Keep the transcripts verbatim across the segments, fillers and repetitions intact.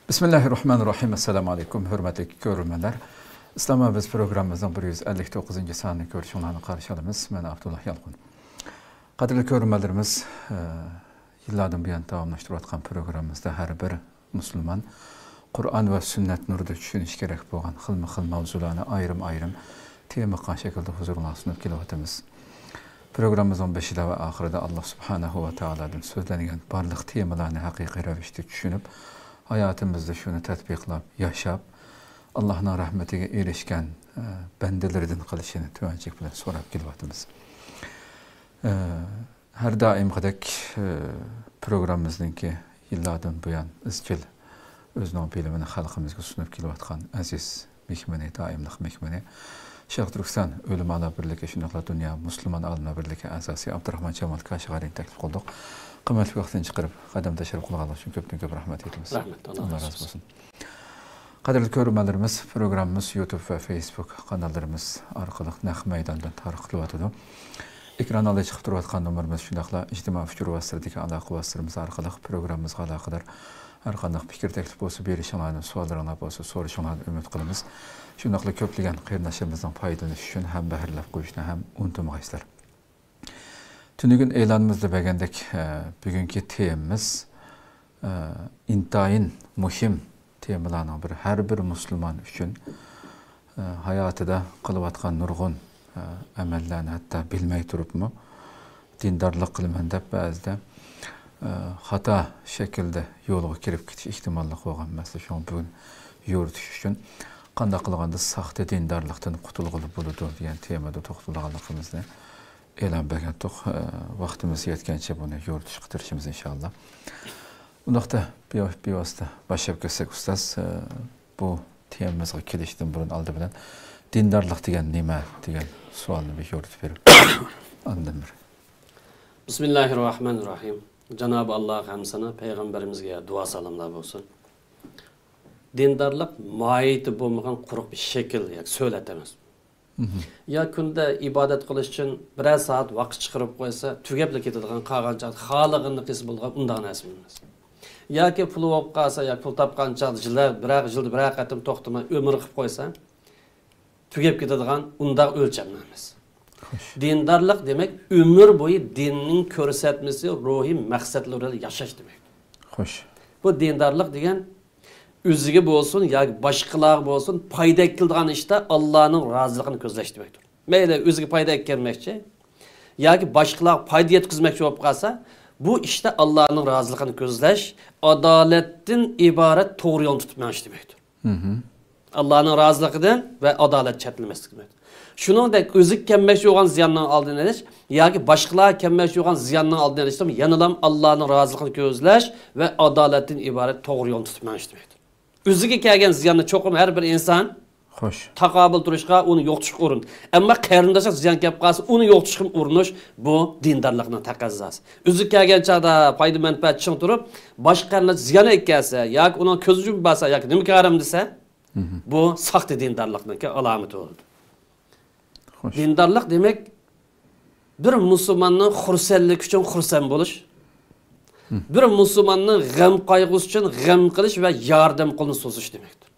بىسمىللاھىررەھمانىررەھىم. ئەسسالامۇ ئەلەيكۇم، ھۆرمەتلىك كۆرۈرمەنلەر. ئىسلام ۋە بىز پروگراممىمىزنىڭ بىر يۈز ئەللىك توققۇزىنچى سانىنى كۆرۈشۈڭلارنى قارشى ئالىمىز. مەن ئابدۇللا يالقۇن. قەدىرلىك كۆرۈرمەنلىرىمىز، ئە، يىللاردىن بۇيان داۋاملاشتۇرۇۋاتقان پروگراممىمىزدا ھەر بىر مۇسۇلمان قۇرئان ۋە سۈننەت نۇرىدا چۈشىنىشى كېرەك بولغان خىلمۇ خىل مەۋزۇلارنى ئايرىم ئايرىم تېما قىلغان شەكىلدە ھۇزۇرۇڭلارغا سۇنۇپ كېلىۋاتىمىز. پروگراممىمىزنىڭ بېشىدا ۋە ئاخىرىدا ئاللا سۇبھانەھۇ ۋە تائالادىن سۆزلەنگەن بارلىق تېمىلارنى ھەقىقىي رەۋىشتە چۈشىنىپ، ھاياتىمىزدا شۇنى تەتبىقلاپ ياشاپ، ئاللانىڭ رەھمىتىگە ئېرىشكەن، ئە، بەندىلىرىدىن قىلىشىنى تۆۋەنچىلىك بىلەن سوراپ كېلىۋاتىمىز. ئە، ھەر دائىمقىدەك، ئە، پروگراممىمىزنىڭكى يىللاردىن بۇيان ئىزچىل ئۆزىنىڭ بىلىمىنى خەلقىمىزگە سۇنۇپ كېلىۋاتقان ئەزىز مېھمىنى، دائىملىق مېھمىنى، شەرقىي تۈركىستان ئۆلىمالار بىرلىكى، شۇنداقلا دۇنيا مۇسۇلمان ئالىملار بىرلىكى ئەزاسى ئابدۇراخمان جامال كاشغەرىنى تەكلىپ قىلدۇق. قىممەتلىك ۋاقتىنى چىقىرىپ، قەدەم تەشرىپ قىلغانلىقى ئۈچۈن كۆپتىن كۆپ رەھمەت ئېيتىمىز. رەھمەت، ئاللا رازى بولسۇن. قەدىرلىك كۆرۈرمەنلىرىمىز، پروگراممىمىز يۇتۇب ۋە فېيسبۇك قاناللىرىمىز ئارقىلىق نەق مەيداندا تارقىتىلىۋاتىدۇ. ئېكران ئالدىدا چىقىپ تۇرۇۋاتقان نومۇرىمىز، شۇنداقلا ئىجتىمائىي ئۇچۇر ۋاسىتىلىرىدىكى ئالاقە ۋاسىتىلىرىمىز ئارقىلىق پروگراممىمىزغا ئالاقىدار ھەر قانداق پىكىر، تەكلىپ بولسا بېرىشىڭلارنى، سوئاللىرىڭلار بولسا سورىشىڭلارنى ئۈمىد قىلىمىز. شۇنداقلا كۆپلىگەن قېرىنداشلىرىمىزنىڭ پايدىلىنىشى ئۈچۈن ھەمبەھىرلەپ قويۇشنى ھەم ئۇنتۇمىغايسىلەر. تۈنۈگۈن ئېلانىمىزدا بەرگەندەك، ئە، بۈگۈنكى تېمىمىز، ئە، ئىنتايىن مۇھىم تېمىلارنىڭ بىرى. ھەر بىر مۇسۇلمان ئۈچۈن، ئە، ھاياتىدا قىلىۋاتقان نۇرغۇن، ئە، ئەمەللەرنى ھەتتا بىلمەي تۇرۇپمۇ دىندارلىق قىلىمەن دەپ بەزىدە، ئە، خاتا شەكىلدە يولغا كىرىپ كېتىش ئېھتىماللىقى بولغان مەسىلە. شۇڭا بۈگۈن يورۇتۇش ئۈچۈن قانداق قىلغاندا ساختا دىندارلىقتىن قۇتۇلغىلى بولىدۇ دېگەن تېمىدا توختالغانلىقىمىزنى ئېلان بەرگەنتۇق. ئە، ۋاقتىمىز يەتكەنچە بۇنى يورۇتۇشقا تىرىشىمىز ئىنشاللا. ئۇنداقتا بىۋا-، بىۋاسىتە باشلاپ كەتسەك، ئۇستاز، ئە، بۇ تېمىمىزغا كېلىشتىن بۇرۇن ئالدى بىلەن دىندارلىق دېگەن نېمە دېگەن سوئالنى بىر يورۇتۇپ بېرىپ، ئاندىن بىر. بىسمىللاھىررەھمانىررەھىم. جانابى ئاللاغا ھەمدۇ سانا، پەيغەمبىرىمىزگە دۇئا سالاملار بولسۇن. دىندارلىق ماھىيىتى بولمىغان قۇرۇق بىر شەكىل ياكى سۆلەت ئەمەس. يا كۈندە ئىبادەت قىلىش ئۈچۈن بىرەر سائەت ۋاقىت چىقىرىپ قويسا، تۈگەپلا كېتىدىغان، قالغان چاغدا خالىغىنىنى قىلسا بولىدىغان ئۇنداق نەرسە ئەمەس. ياكى پۇلى بولۇپ قالسا، ياكى پۇل تاپقان چاغدا يىللار، بىرەر يىلدا بىرەر قېتىم توختىماي ئۆمۈر قىلىپ قويسا، تۈگەپ كېتىدىغان ئۇنداق ئۆلچەملەر ئەمەس. خوش. دىندارلىق دېمەك، ئۆمۈر بويى دىننىڭ كۆرسەتمىسى، روھىي مەقسەتلىرى بىلەن ياشاش دېمەكتۇر. خوش. بۇ دىندارلىق دېگەن ئۆزىگە بولسۇن ياكى باشقىلارغا بولسۇن پايدا ئەكېلىدىغان ئىشتا ئاللانىڭ رازىلىقىنى كۆزلەش دېمەكتۇر. مەيلى ئۆزىگە پايدا ئەكەلمەكچى ياكى باشقىلارغا پايدا يەتكۈزمەكچى بولۇپ قالسا، بۇ ئىشتا ئاللانىڭ رازىلىقىنى كۆزلەش، ئادالەتتىن ئىبارەت توغرا يولنى تۇتۇپ مېڭىش دېمەكتۇر. ئاللانىڭ رازىلىقىدىن ۋە ئادالەت چەتلىمەسلىك دېمەكتۇر. شۇنىڭدەك ئۆزىگە كەلمەكچى بولغان زىياننىڭ ئالدىنى ئېلىش ياكى باشقىلارغا كەلمەكچى بولغان زىياننىڭ ئالدىنى ئېلىشتا يەنىلا ئاللانىڭ رازىلىقىنى كۆزلەش ۋە ئادالەتتىن ئىبارەت توغرا يولنى تۇتۇپ مېڭىش دېمەكتۇر. ئۆزىگە كەلگەن زىياننى چوقۇم ھەر بىر ئىنسان خوش. تاقابىل تۇرۇشقا، ئۇنى يوقىتىشقا ئۇرۇن. ئەمما قېرىنداشقا زىيان كەپ قالسا، ئۇنى يوقىتىشقا ئۇرۇنۇش، بۇ دىندارلىقنىڭ تەقەززاسى. ئۆزىگە كەلگەن چاغدا پايدا مەنپەئەت چىڭ تۇرۇپ، باشقا قېرىنداش زىيان ئەكەلسە ياكى ئۇنىڭ كۆزى يۇمۇپ بارسا ياكى نېمە كارىم دېسە، بۇ ساختا دىندارلىقنىڭكى ئالامىتى بولىدۇ. خوش. دىندارلىق دېمەك، بىر مۇسۇلماننىڭ خۇرسەنلىكى ئۈچۈن خۇرسەن بولۇش، بىر مۇسۇلماننىڭ غەم قايغۇسى ئۈچۈن غەم قىلىش ۋە ياردەم قولىنى سوزۇش دېمەكتۇر.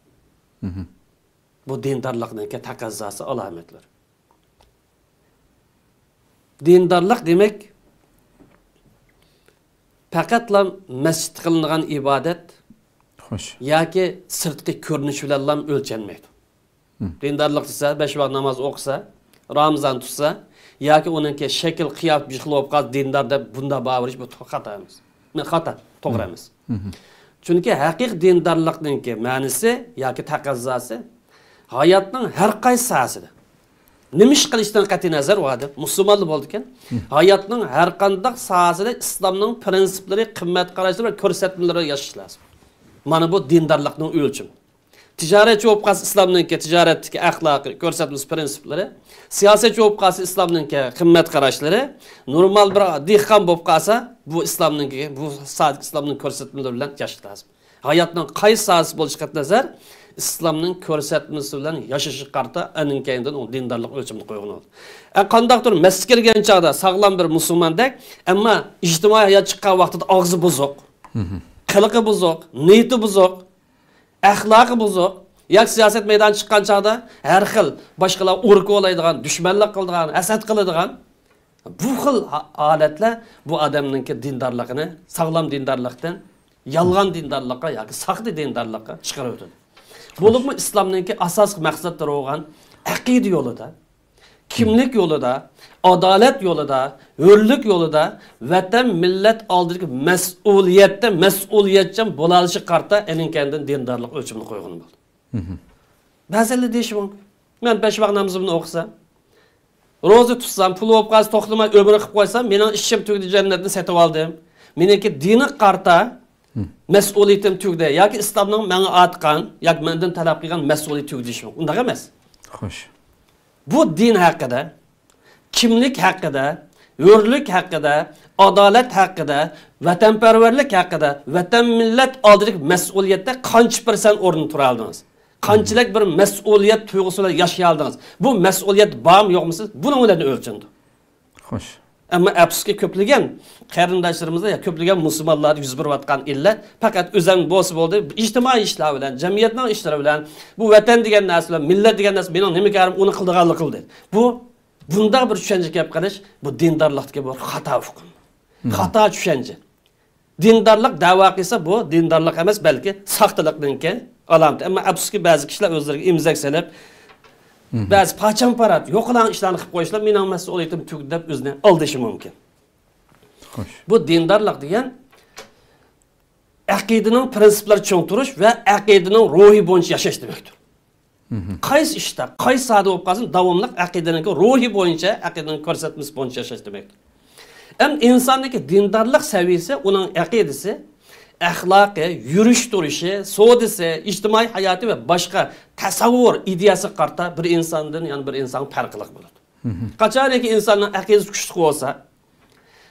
بۇ دىندارلىقنىڭكى تەقەززاسى، ئالامەتلىرى. دىندارلىق دېمەك، پەقەتلا مەسچىتتە قىلىنغان ئىبادەت خوش. ياكى سىرتقى كۆرۈنۈش بىلەنلا ئۆلچەنمەيدۇ. دىندارلىق دېسە، بەش ۋاق ناماز ئوقۇسا، رامىزان تۇتسا، ياكى ئۇنىڭكى شەكىل قىياپىتى بىر خىل بولۇپ قالسا، دىندار دەپ بۇنداق باھا بېرىش، بۇ خاتا ئەمەس. خاتا، توغرا ئەمەس. چۈنكى ھەقىقىي دىندارلىقنىڭكى مەنىسى ياكى تەقەززاسى ھاياتنىڭ ھەر قايسى ساھەسىدە. نېمە ئىش قىلىشتىن قەتئىينەزەر، ئۇ ئادەم مۇسۇلمانلا بولىدىكەن، ھاياتنىڭ ھەر قانداق ساھەسىدە ئىسلامنىڭ پىرىنسىپلىرى، قىممەت قاراشلىرى ۋە كۆرسەتمىلىرى بىلەن ياشاش لازىم. مانا بۇ دىندارلىقنىڭ ئۆلچىمى. تىجارەتچى بولۇپ قالسا، ئىسلامنىڭكى تىجارەتتىكى ئەخلاقى، كۆرسەتمىسى، پىرىنسىپلىرى، سىياسەتچى بولۇپ قالسا، ئىسلامنىڭكى قىممەت قاراشلىرى، نورمال بىر دېھقان بولۇپ قالسا، بۇ ئىسلامنىڭكى، بۇ سادىق ئىسلامنىڭ كۆرسەتمىلىرى بىلەن ياشاش لازىم. ھاياتنىڭ قايسى ساھەسى بولۇشى قەتئىينەزەر، ئىسلامنىڭ كۆرسەتمىسى بىلەن ياشىشىغا قارىتا ئەنىڭ كەينىدىن ئۇ دىندارلىق ئۆلچىمىنى قويغىلى بولىدۇ. ئە، قانداقتۇر مەسچىتكە كىرگەن چاغدا ساغلام بىر مۇسۇلماندەك، ئەمما ئىجتىمائىي ھايات چىققان ۋاقتىدا ئاغزى بۇزۇق، قىلىقى بۇزۇق، نىيىتى بۇزۇق، ئەخلاقى بۇزۇق ياكى سىياسەت مەيدانىغا چىققان چاغدا ھەر خىل باشقىلار ئۇرۇپ كولايدىغان، دۈشمەنلىك قىلىدىغان، ھەسەت قىلىدىغان، بۇ خىل ھا-، ھالەتلەر بۇ ئادەمنىڭكى دىندارلىقىنى ساغلام دىندارلىقتىن يالغان دىندارلىققا ياكى ساختا دىندارلىققا چىقىرىۋېتىدۇ. بولۇپمۇ ئىسلامنىڭكى ئاساسلىق مەقسەتلىرى بولغان ئەقىدە يولىدا، كىملىك يولىدا، ئادالەت يولىدا، ھۆرلۈك يولىدا، ۋەتەن، مىللەت ئالدىدىكى مەسئۇلىيەتتە مەسئۇلىيەتچان بولالىشىغا قارىتا ئېنىڭ كەينىدىن دىندارلىق ئۆلچىمىنى قويغىلى بولىدۇ. بەزىلەر دېيىشى مۇمكىن، مەن بەش ۋاق نامىزىمنى ئوقۇسام، روزا تۇتسام، پۇل بولۇپ قالسا، توختىماي ئۆمرە قىلىپ قويسام، مېنىڭ ئىشىم تۈگىدى، جەننەتنى سېتىۋالدىم. مېنىڭكى دىنغا قارىتا مەسئۇلىيىتىم تۈگىدى ياكى ئىسلامنىڭ ماڭا ئارتقان ياكى مەندىن تەلەپ قىلغان مەسئۇلىيىتى تۈگىدى دېيىشى مۇمكىن. ئۇنداق ئەمەس. خوش. بۇ دىن ھەققىدە، كىملىك ھەققىدە، ھۆرلۈك ھەققىدە، ئادالەت ھەققىدە، ۋەتەنپەرۋەرلىك ھەققىدە، ۋەتەن، مىللەت ئالدىدىكى مەسئۇلىيەتتە قانچە پىرسەنت ئورنىدا تۇرالدىڭىز؟ قانچىلىك بىر مەسئۇلىيەت تۇيغۇسى بىلەن ياشىيالدىڭىز؟ بۇ مەسئۇلىيەت بارمۇ يوقمۇ سىز؟ بۇنىڭ بىلەن ئۆلچىنىدۇ. خوش. ئەمما ئەپسۇسكى، كۆپلىگەن قېرىنداشلىرىمىزدا يا كۆپلىگەن مۇسۇلمانلاردا يۈز بېرىۋاتقان ئىللەت پەقەت ئۆزەڭ بولسا بولدى، ئىجتىمائىي ئىشلار بىلەن، جەمئىيەتنىڭ ئىشلىرى بىلەن، بۇ ۋەتەن دېگەن نەرسە بىلەن، مىللەت دېگەن نەرسە مېنىڭ نېمە كارىم، ئۇنى قىلىدىغانلىق قىلدى. بۇ، بۇنداق بىر چۈشەنچە كەپ قېلىش، بۇ دىندارلىقتىكى بىر خاتا ئۇقۇم. خاتا چۈشەنچە. دىندارلىق دەۋا قىلسا، بۇ دىندارلىق ئەمەس، بەلكى ساختىلىقنىڭكى ئالامىتى. ئەمما ئەپسۇسكى، بەزى كىشىلەر ئۆزلىرىگە ئېمىزەك سېلىپ، بەزى پاچام-پارات، يوقىلاڭ ئىشلارنى قىلىپ قويۇشلار، مېنىڭ مەسئۇلىيىتىم تۈگىدى دەپ ئۆزىنى ئالدىشى مۇمكىن. خوش. بۇ دىندارلىق دېگەن ئەقىدىنىڭ پىرىنسىپلىرى چىڭ تۇرۇش ۋە ئەقىدىنىڭ روھى بويىچە ياشاش دېمەكتۇر. قايسى ئىشتا، قايسى ساھەدە بولۇپ قالسۇن، داۋاملىق ئەقىدىنىڭكى روھى بويىچە، ئەقىدىنىڭ كۆرسەتمىسى بويىچە ياشاش دېمەكتۇر. ئەمدى ئىنساننىڭكى دىندارلىق سەۋىيىسى، ئۇنىڭ ئەقىدىسى، ئەخلاقى، يۈرۈش تۇرۇشى، سودىسى، ئىجتىمائىي ھاياتى ۋە باشقا تەسەۋۋۇر، ئىدىيەسىگە قارىتا بىر ئىنساندىن يەنە بىر ئىنسانغا پەرقلىق بولىدۇ. قاچانكى ئىنساننىڭ ئەقىدىسى كۈچلۈك بولسا،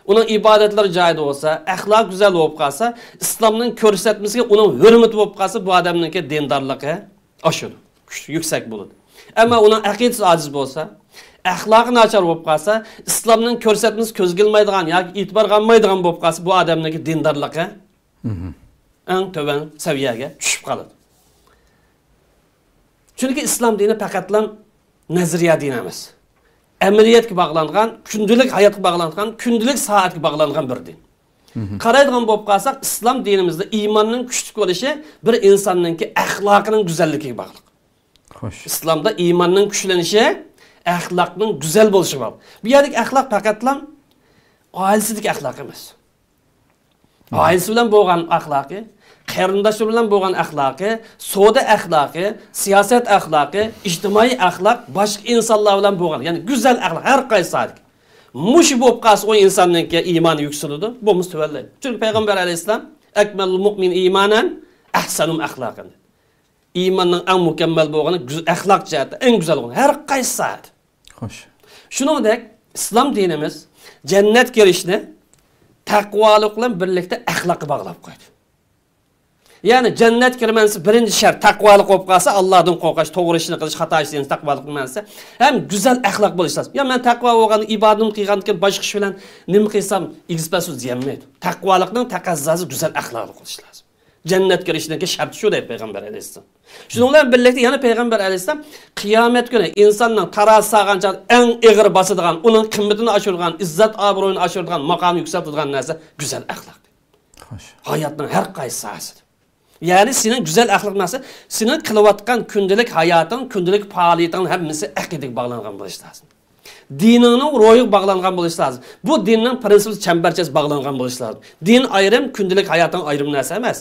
ئۇنىڭ ئىبادەتلىرى جايىدا بولسا، ئەخلاقى گۈزەل بولۇپ قالسا، ئىسلامنىڭ كۆرسەتمىسىگە ئۇنىڭ ھۆرمىتى بولۇپ قالسا، بۇ ئادەمنىڭكى دىندارلىقى ئاشىدۇ، كۈچ يۈكسەك بولىدۇ. ئەمما ئۇنىڭ ئەقىدىسى ئاجىز بولسا، ئەخلاقى ناچار بولۇپ قالسا، ئىسلامنىڭ كۆرسەتمىسى كۆزگە ئىلمايدىغان ياكى ئېتىبارغا ئالمايدىغان بولۇپ قالسا، بۇ ئادەمنىڭكى دىندارلىقى ئەڭ تۆۋەن سەۋىيەگە چۈشۈپ قالىدۇ. چۈنكى ئىسلام دىنى پەقەتلا نەزەرىيە دىنى ئەمەس. ئەمەلىيەتكە باغلانغان، كۈندىلىك ھاياتقا باغلانغان، كۈندىلىك سائەتكە باغلانغان بىر دىن. قارايدىغان بولۇپ قالساق، ئىسلام دىنىمىزدە ئىماننىڭ كۈچلۈك بولۇشى بىر ئىنساننىڭكى ئەخلاقىنىڭ گۈزەللىكىگە باغلىق. خوش. ئىسلامدا ئىماننىڭ كۈچلىنىشى ئەخلاقنىڭ گۈزەل بولۇشىغا باغلىق. بۇ يەردىكى ئەخلاق پەقەتلا ئائىلىسىدىكى ئەخلاق ئەمەس. ئائىلىسى بىلەن بولغان ئەخلاقى، قېرىنداشلىرى بىلەن بولغان ئەخلاقى، سودا ئەخلاقى، سىياسەت ئەخلاقى، ئىجتىمائىي ئەخلاق، باشقا ئىنسانلار بىلەن بولغان، يەنى گۈزەل ئەخلاق ھەر قايسى ساھەدىكى. مۇشۇ بولۇپ قالسا، ئۇ ئىنساننىڭكى ئىمانى يۈكسىلىدۇ، بولمىسا تۆۋەنلەيدۇ. چۈنكى پەيغەمبەر ئەلەيھىسسالام، «ئەكمەلۇل مۇئمىنى ئىمانەن ئەھسەنۇھۇم ئەخلاقەن» دېدى. ئىماننىڭ ئەڭ مۇكەممەل بولغىنى، گۈز-، ئەخلاق جەھەتتە ئەڭ گۈزەل بولغىنى، ھەر قايسى ساھەدە. خوش. شۇنىڭدەك، ئىسلام دىنىمىز جەننەتكە كىرىشنى تەقۋالىق بىلەن بىرلىكتە ئەخلاققا باغلاپ قويدى. يەنى جەننەتكە كىرىمەن دېسە، بىرىنچى شەرت تەقۋالىق بولۇپ قالسا، ئاللادىن قورقۇش، توغرا ئىشنى قىلىش، خاتا ئىشنى، تەقۋالىق بىلەن دېسە، ھەم گۈزەل ئەخلاق بولۇش لازىم. يا مەن تەقۋا بولغان، ئىبادىتىمنى قىلغاندىن كېيىن باشقا ئىش بىلەن نېمە قىلسام ئېگىز پەس دېيەلمەيدۇ. تەقۋالىقنىڭ تەقەززاسى گۈزەل ئەخلاقلىق بولۇش لازىم. جەننەتكە كىرىشنىڭكى شەرتى شۇ دەيدۇ پەيغەمبەر ئەلەيھىسسالام. شۇنىڭ بىلەن بىرلىكتە يەنە پەيغەمبەر ئەلەيھىسسالام، قىيامەت كۈنى ئىنساننىڭ تارازىسى سالغان چاغدا ئەڭ ئېغىر باسىدىغان، ئۇنىڭ قىممىتىنى ئاشۇرىدىغان، ئىززەت ئابرۇيىنى ئاشۇرىدىغان، ماقامىنى يۈكسەلتىدىغان نەرسە گۈزەل ئەخلاق. خوش. ھاياتنىڭ ھەر قايسى ساھەسىدە. يەنى سېنىڭ گۈزەل ئەخلاق نەرسە، سېنىڭ قىلىۋاتقان كۈندىلىك ھاياتىڭ، كۈندىلىك پائالىيىتىڭ ھەممىسى ئەقىدىگە باغلانغان بولۇشى لازىم. دىنىڭنىڭ روھىغا باغلانغان بولۇشى لازىم. بۇ دىننىڭ پرىنسىپى چەمبەرچەس باغلانغان بولۇشى لازىم. دىن ئايرىم، كۈندىلىك ھاياتىڭ ئايرىم نەرسە ئەمەس.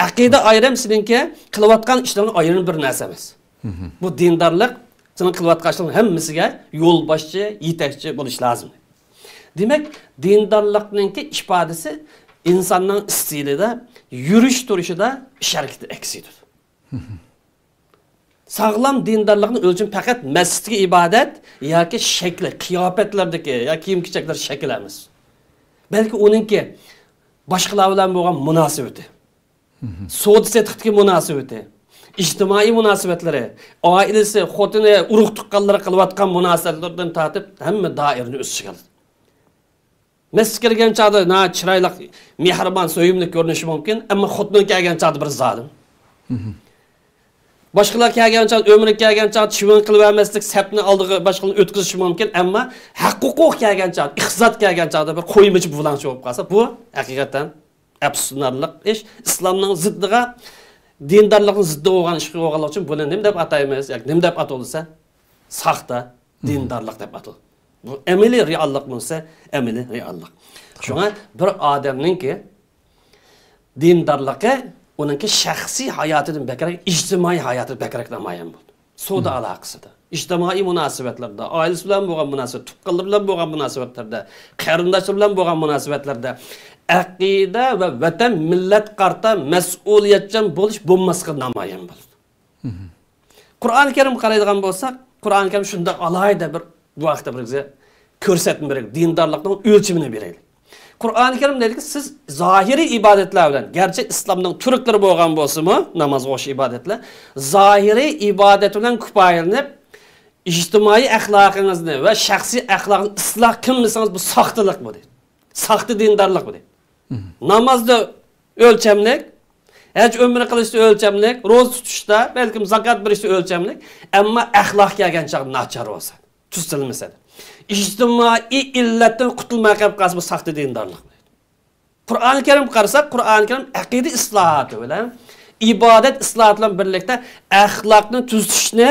ئەقىدە ئايرىم، سېنىڭكى قىلىۋاتقان ئىشلىرىڭ ئايرىم بىر نەرسە ئەمەس. بۇ دىندارلىق سېنىڭ قىلىۋاتقان ئىشلىرىڭ ھەممىسىگە يولباشچى، يېتەكچى بولۇش لازىم. دېمەك، دىندارلىقنىڭكى ئىپادىسى ئىنساننىڭ ئىستىلىدا، يۈرۈش تۇرۇشىدا، ئىش ھەرىكىتىدە ئەكس ئېتىدۇ. ساغلام دىندارلىقنىڭ ئۆلچىمى پەقەت مەسچىتتىكى ئىبادەت ياكى شەكلى، قىياپەتلەردىكى يا كىيىم-كېچەكلەر شەكلى ئەمەس. بەلكى ئۇنىڭكى باشقىلار بىلەن بولغان مۇناسىۋىتى، سودا-سېتىقتىكى مۇناسىۋىتى، ئىجتىمائىي مۇناسىۋەتلىرى، ئائىلىسى، خوتۇنى، ئۇرۇق-تۇغقانلىرى قىلىۋاتقان مۇناسىۋەتلىرىدىن تارتىپ ھەممە دائىرىنى ئۆز ئىچىگە ئالىدۇ. مەسچىتكە كىرگەن چاغدا ناھايىتى چىرايلىق، مېھرىبان، سۆيۈملۈك كۆرۈنۈشى مۇمكىن، ئەمما خوتۇنى كەلگەن چاغدا بىر زالىم. باشقىلار كەلگەن چاغدا، ئۆمرە كەلگەن چاغدا چىۋىن قىلىۋەرمەسلىك، سەپنى ئالدىغا باشقىلارنى ئۆتكۈزۈشى مۇمكىن، ئەمما ھەق ھوقۇق كەلگەن چاغدا، ئىقتىساد كەلگەن چاغدا بىر قويمىچى بۇلاڭچى بولۇپ قالسا، بۇ ھەقىقەتەن ئەپسۇسلىنارلىق ئىش. ئىسلامنىڭ زىددىغا، دىندارلىقنىڭ زىددىغا بولغان ئىش بولغانلىقى ئۈچۈن بۇنى نېمە دەپ ئاتايمىز ياكى نېمە دەپ ئاتىلىدۇ دېسە، ساختا دىندارلىق دەپ ئاتىلىدۇ. بۇ ئەمەلىي رېئاللىق بولسا، ئەمەلىي رېئاللىق. شۇڭا بىر ئادەمنىڭكى دىندارلىقى ئۇنىڭكى شەخسىي ھاياتىدىن بەكرەك ئىجتىمائىي ھاياتىدا بەكرەك نامايان بولىدۇ. سودا ئالاقىسىدا، ئىجتىمائىي مۇناسىۋەتلەردە، ئائىلىسى بىلەن بولغان مۇناسىۋەت، تۇغقانلىرى بىلەن بولغان مۇناسىۋەتلەردە، قېرىنداشلىرى بىلەن بولغان مۇناسىۋەتلەردە، ئەقىدە ۋە ۋەتەن، مىللەت قارىتا مەسئۇلىيەتچان بولۇش بولماسلىقى نامايان بولىدۇ. قۇرئان كەرىمگە قارايدىغان بولساق، قۇرئان كەرىم شۇنداق ئالاھىدە بىر، بۇ ھەقتە بىر بىزگە كۆرسەتمە بېرەيلى، دىندارلىقنىڭ ئۆلچىمىنى بېرەيلى. قۇرئان كەرىم دەيدىكى، سىز زاھىرىي ئىبادەتلەر بىلەن، گەرچە ئىسلامنىڭ تۈركلىرى بولغان بولسىمۇ، نامازغا ئوخشاش ئىبادەتلەر، زاھىرىي ئىبادەت بىلەن كۇپايىلىنىپ، ئىجتىمائىي ئەخلاقىڭىزنى ۋە شەخسىي ئەخلاقىڭىزنى ئىسلاھ قىلمىسىڭىز، بۇ ساختىلىق بۇ دەيدۇ. ساختا دىندارلىق بۇ دەيدۇ. نامازدا ئۆلچەملىك، ھەج ئۆمرە قىلىشتا ئۆلچەملىك، روزا تۇتۇشتا، بەلكىم زاكات بېرىشتە ئۆلچەملىك، ئەمما ئەخلاق كەلگەن چاغدا ناچار بولسا، تۈزىتىلمىسە، ئىجتىمائىي ئىللەتتىن قۇتۇلماي قېلىپ قالسا، بۇ ساختا دىندارلىق. قۇرئانى كەرىمگە قارىساق، قۇرئانى كەرىم ئەقىدە ئىسلاھاتى بىلەن ئىبادەت ئىسلاھاتى بىلەن بىرلىكتە ئەخلاقنى تۈزىتىشنى،